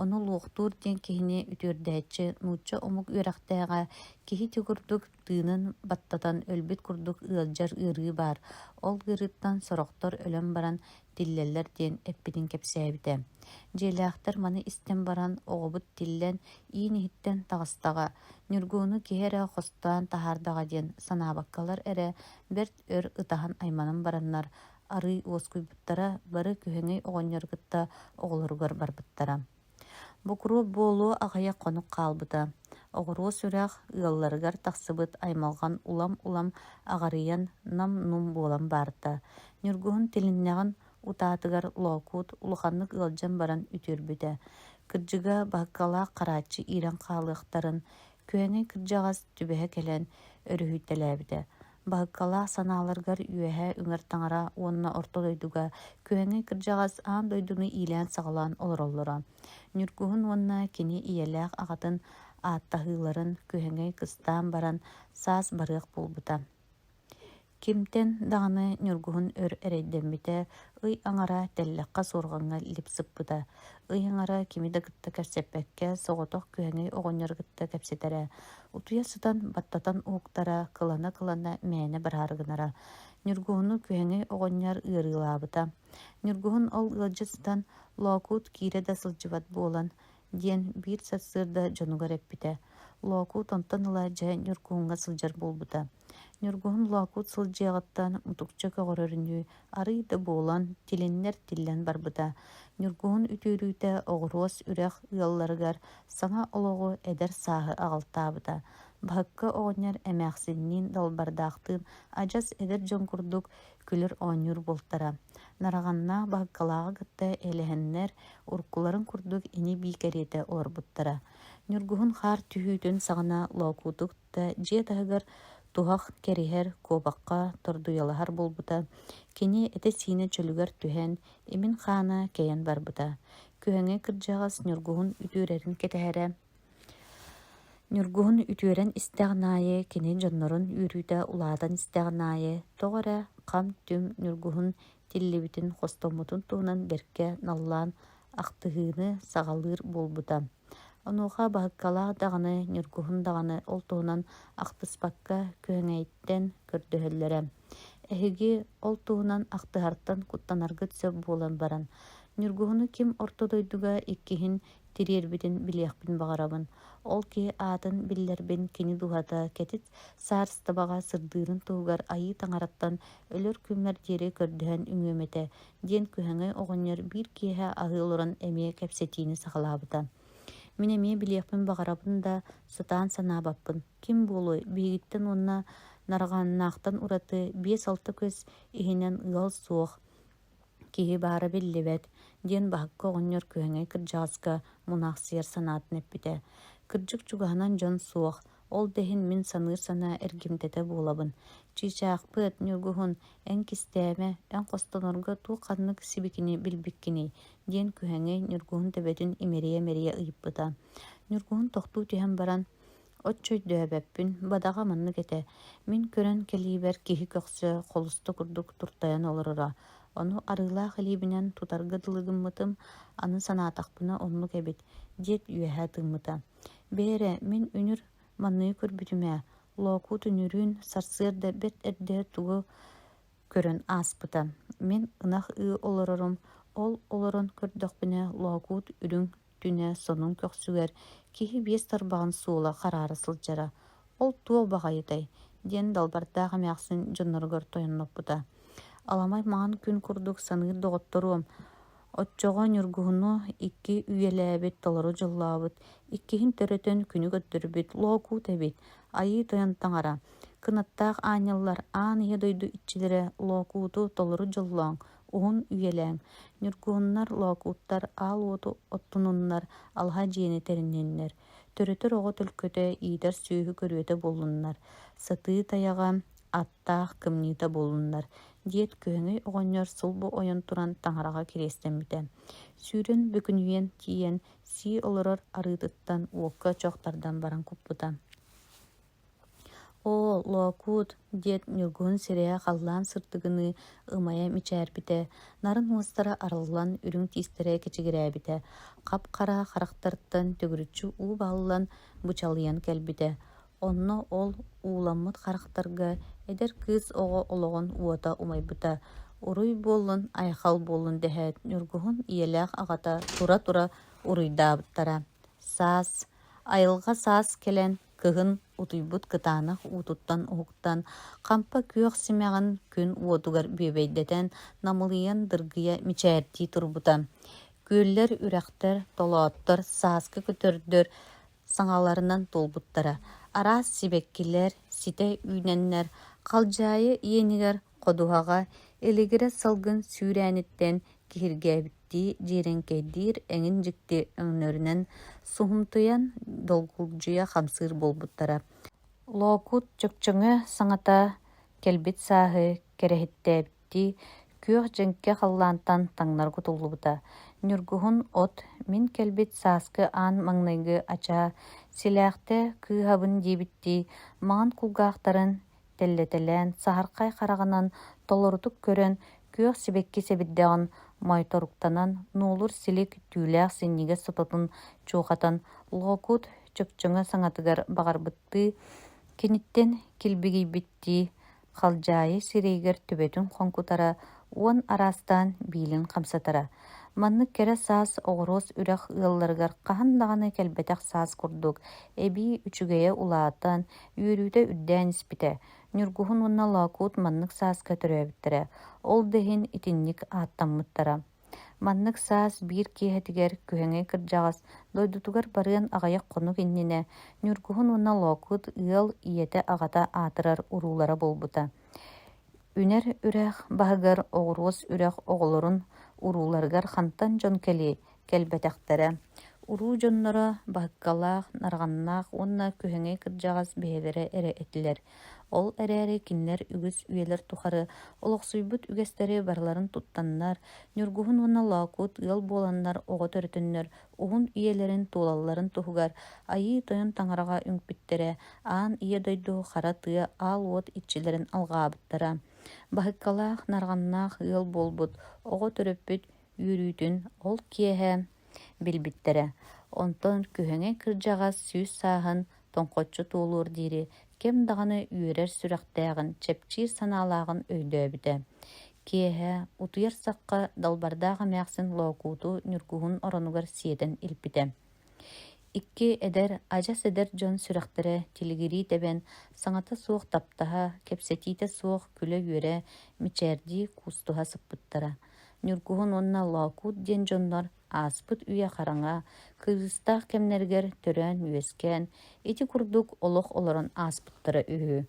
Ону луохтуур диэн киһини үтүөрдээччи нуучча омук үөрэхтээҕэ киһи ити курдук тыынын баттатан өлбүт курдук ыалдьар ыарыы баар, ол ыарыыттан сорохтор өлөн баран тиллэллэр диэн эппитин кэпсээбитэ. Дьиэлээхтэр маны истэн баран оҕобут тиллэн иин иһиттэн таҕыстаҕа, Ньургууну киһи эрэ хостоон таһаардаҕа диэн санаабаккалар эрэ бэрт өр ытаһан айманан бараннар арыый уоскуйбуттара, бары Күһэҥэй оҕонньору кытта оҕолоругар барбыттара. Бокуруоп буолуо аҕыйах хонук хаалбыта. Оҕуруо сүрэх ыалларыгар тахсыбыт аймалҕан улам-улам аҕарыйан нам-нум буолан барта. Ньургуһун тилиннэҕин утаатыгар Лоокуут улаханнык ыалдьан баран үтүөрбүтэ. Кырдьыга баһыккалаах харааччы иирэн хаалыахтарын Күһэҥэй кырдьаҕас түбэһэ кэлэн өрүһүйтэлээбитэ. Баһыккалаах санааларыгар үөһэ үҥэр таҥара уонна орто дойдуга Күһэҥэй кырдьаҕас аан дойдуну иилээн-саҕалаан олороллоро. Ньургуһун уонна кини ийэлээх аҕатын ааттаһыыларын Күһэҥэй кыстаан баран саас барыах буолбута. Кимтэн даҕаны Ньургуһун өр эрэйдэммитэ, ый аҥара тэллэххэ суорҕаҥҥа илип сыппыта. Ый аҥара кими да кытта кэпсэппэккэ, соҕотох күһэҥэй оҕонньору кытта кэпсэтэрэ. Утуйа сытан баттатан уһуктара, кылана-кылана мээнэ бараары гынара. Ньургуһуну күһэҥэй оҕонньор ыарыылаабыта. Ньургуһун ол ыалдьа сытан, Лоокуут киирэ да сылдьыбат буолан, диэн биир сарсыарда дьонугар эппитэ. Лоокуут онтон ыла дьэ Ньургуһуҥҥа сылдьар буолбута. Ньургуһун Лоокуут сылдьыаҕыттан мутукча көҕөрөрүнүү арыый да буолан, тилиннэр тиллэн барбыта. Ньургуһун үтүөрүүтэ Оҕуруос үрэх ыалларыгар саҥа олоҕу, эдэр сааһы аҕалтаабыта. Баһыкка оҕонньор эмээхсинниин Далбардаахтыын адьас эдэр дьон курдук күлэр-оонньуур буолтара. Нараҕаннаах Баһыккалааҕы кытта элэһэннэр, уруккуларын курдук ини-бии кэриэтэ олорбуттара. Ньургуһун хаар түһүүтүн саҕана Лоокууту кытта дьиэ таһыгар туһах кэриһэр, куобахха тордуйалаһар буолбута. Кини этэ-сиинэ чөлүгэр түһэн, имин хаана кэйэн барбыта. Күһэҥэ кырдьаҕас Ньургуһун үтүөрэрин кэтэһэрэ. Ньургуһун үтүөрэн истэҕин аайы кини дьоннорун үөрүүтэ улаатан истэҕин аайы тоҕо эрэ хам-түм Ньургуһун тиллибитин, хостоммутун туһунан бэркэ наллаан ахтыһыыны саҕалыыр буолбута. Онуоха Баһыккалаах даҕаны, Ньургуһун даҕаны ол туһунан ахтыспакка күһэҥэйтэн көрдөһөллөрө. Эһиги ол туһунан ахтыһартан куттанаргыт сөп буолан баран, Ньургуһуну ким орто дойдуга иккиһин тириэрбитин билиэхпин баҕарабын. Ол киһи аатын биллэрбин кини дууһата кэтит саарыстыбаҕа сырдыырын туһугар Айыы Таҥараттан өлөр күммэр диэри көрдөһөн үҥүөм этэ диэн Күһэҥэй оҕонньор биир киэһэ аһыы олорон эмиэ кэпсэтиини саҕалаабыта. Мин эмиэ билиэхпин баҕарабын да, сатаан санаабаппын. Ким буолуой, биһигиттэн уонна Нарҕааннаахтан ураты 5-6 көс иһинэн ыал суох, киһи баара биллибэт, диэн Баһыкка оҕонньор Күһэҥэй кырдьаҕаска мунаахсыйар санаатын эппитэ. Кырдьык чугаһынан дьон суох, ол да иһин мин саныыр санаа эргимтэтэ буолабын. Чыычаахпыт, Ньургуһун, эн кистээмэ, эн хостонорго туох-ханнык сибикини билбиккиний? диэн Күһэҥэй Ньургуһун төбөтүн имэрийэ-имэрийэ ыйыппыта. Ньургуһун тохтуу түһэн баран, Оччо өйдөөбөппүн, бадаҕа маннык этэ, мин көрөн кэлиибэр киһи көхсө холуста курдук туртайан олороро, ону арыылаах илиибинэн тутарга дылы гыммытым, аны санаатахпына оннук эбит, диэт үөһэ тыыммыта. Бээ эрэ, мин үнүр манныгы көрбүтүм ээ, Лоокуут үнүрүүн сарсыарда бэрт эрдэ тугу көрөн ааспыта. Мин ынах ыы олорорум, ол олорон көрдөхпүнэ Лоокуут үрүҥ түнэ сонун көхсүгэр киһи биэс тарбаҕын суола хараара сылдьара. Ол туох баҕайытай? диэн далбардаах эмээхсин дьонноругар тойонноппута. Аламай маҥан күн курдук саныыр доҕотторуом, оччоҕо Ньургуһуну икки үйэлээбит толору дьоллообут, иккиһин төрөтөн күнү көрдөрбүт Лоокуут эбит, Айыы Тойон таҥара, кынаттаах аанньаллар, аан ийэ дойду иччилэрэ Лоокууту толору дьоллооҥ, уһун үйэлээҥ, ньургуһуннар, лоокууттар аал уоту оттунуннар, алаһа дьиэни тэринниннэр, төрөтөр оҕо төлкөтө, иитэр сүөһү көрүөтэ буоллуннар, сатыы тайаҕа, аттаах кымньыыта буоллуннар, диэт Күһэҥэй оҕонньор сулбу ойон туран таҥараҕа кириэстэммитэ. Сүүрэн бөкүнүйэн тиийэн сии олорор арыытыттан уокка чох тардан баран куппута. Оо, Лоокуут, диэт Ньургуһун сирэйэ халлаан сырдыгыныы ымайа мичээрбитэ, нарын уостара арыллан, үрүҥ тиистэрэ кэчигирээбитэ, хап-хара харахтарыттан төгүрүччү уу баһыллан бычалыйан кэлбитэ. Онно ол ууламмыт харахтарга эдэр кыыс оҕо олоҕун уота умайбыта. Уруй буоллун, айхал буоллун дэһээт, Ньургуһун ийэлээх аҕата тура-тура уруйдаабыттара. Саас, айылҕа саас кэлэн, Кыһын утуйбут кытаанах уутуттан уһуктан, хампа күөх симэҕин күн уотугар бүөбэйдэтэн, намылыйан дыргыйа мичээрдии турбута. Күөллэр, үрэхтэр, толооттор, сааскы көтөрдөр саҥаларынан туолбуттара. Араас сибэккилэр ситэ үүнэннэр, халдьаайы иэнигэр ходуһаҕа илигирэс салгын сүүрээниттэн киһиргээбиттии дьиэрэҥкэйдиир эҥин дьикти өҥнөрүнэн суһумтуйан долгулдьуйа хамсыыр буолбуттара. Лоокуут чөкчөҥө саҥата кэлбит сааһы кэрэһиттээбиттии күөх дьэҥкэ халлаантан таҥнары кутуллубута. Ньургуһун от мин кэлбит сааскы аан маҥнайгы ачаа силээхтэ кыыһабын диэбиттии маҥан кулгаахтарын тэллэтэлээн саһархай хараҕынан толорутук көрөн, күөх сибэкки сэбирдэҕин моойторуктанан, нуолур силик түүлээх синньигэс сототун чуохатан, Лоокуут чөкчөҥө саҥатыгар баҕарбыттыы, киниттэн килбигийбиттии, халдьаайы сирэйигэр төбөтүн хоҥкутара, уон араастаан биилин хамсатара. Маннык кэрэ саас Оҕуруос үрэх ыалларыгар хаһан даҕаны кэлбэтэх саас курдук, эбии үчүгэйэ улаатан, үөрүүтэ үрдээн испитэ. Ньургуһун уонна Лоокуут маннык сааска төрөөбүттэрэ, ол да иһин итинник ааттаммыттара. Маннык саас биир киэһэтигэр Күһэҥэй кырдьаҕас дойдутугар барыан аҕыйах хонук иннинэ Ньургуһун уонна Лоокуут ыал ийэтэ-аҕата аатырар уруулара буолбута. Үнэр үрэх баһыгар Оҕуруос үрэх оҕолорун урууларыгар хантан дьон кэлиэй, кэлбэтэхтэрэ. Уруу дьонноро Баһыккалаах, Нарҕаннаах уонна Күһэҥэй кырдьаҕас бэйэлэрэ эрэ этилэр. Ол эрээри кинилэр үгүс үйэлэр тухары олохсуйбут үгэстэри барыларын туттаннар, Ньургуһун уонна Лоокуут ыал буоланнар оҕо төрөтөннөр уһун үйэлэрин туолалларын туһугар Айыы Тойон таҥараҕа үҥпүттэрэ, аан ийэ дойду хара тыа аал уот иччилэрин алҕаабыттара. Баһыккалаах, нарҕаннаах ыал буолбут, оҕо төрөппүт үөрүүтүн ол киэһэ билбиттэрэ. Онтон Күһэҥэй кырдьаҕас 100 сааһын тоҥхоччу туолуор диэри кэм даҕаны үөрэр сүрэхтээҕин, чэпчиир санаалааҕын өйдөөбүтэ. Киэһэ утуйар сахха далбардаах эмээхсин Лоокууту Ньургуһун оронугар сиэтэн илпитэ. Икки эдэр, адьас эдэр дьон сүрэхтэрэ тилигирии тэбэн, саҥата суох таптаһа, кэпсэтиитэ суох күлэ-үөрэ, мичээрдии куустуһа сыппыттара. Ньургуһун уонна Лоокуут диэн дьоннор ааспыт үйэ хараҥа, кырыыстаах кэмнэригэр төрөөн-үөскээн, ити курдук олох олорон ааспыттара үһү.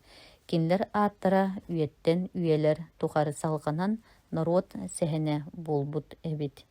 Кинилэр ааттара үйэттэн үйэлэр тухары салҕанан норуот сэһэнэ буолбут эбит.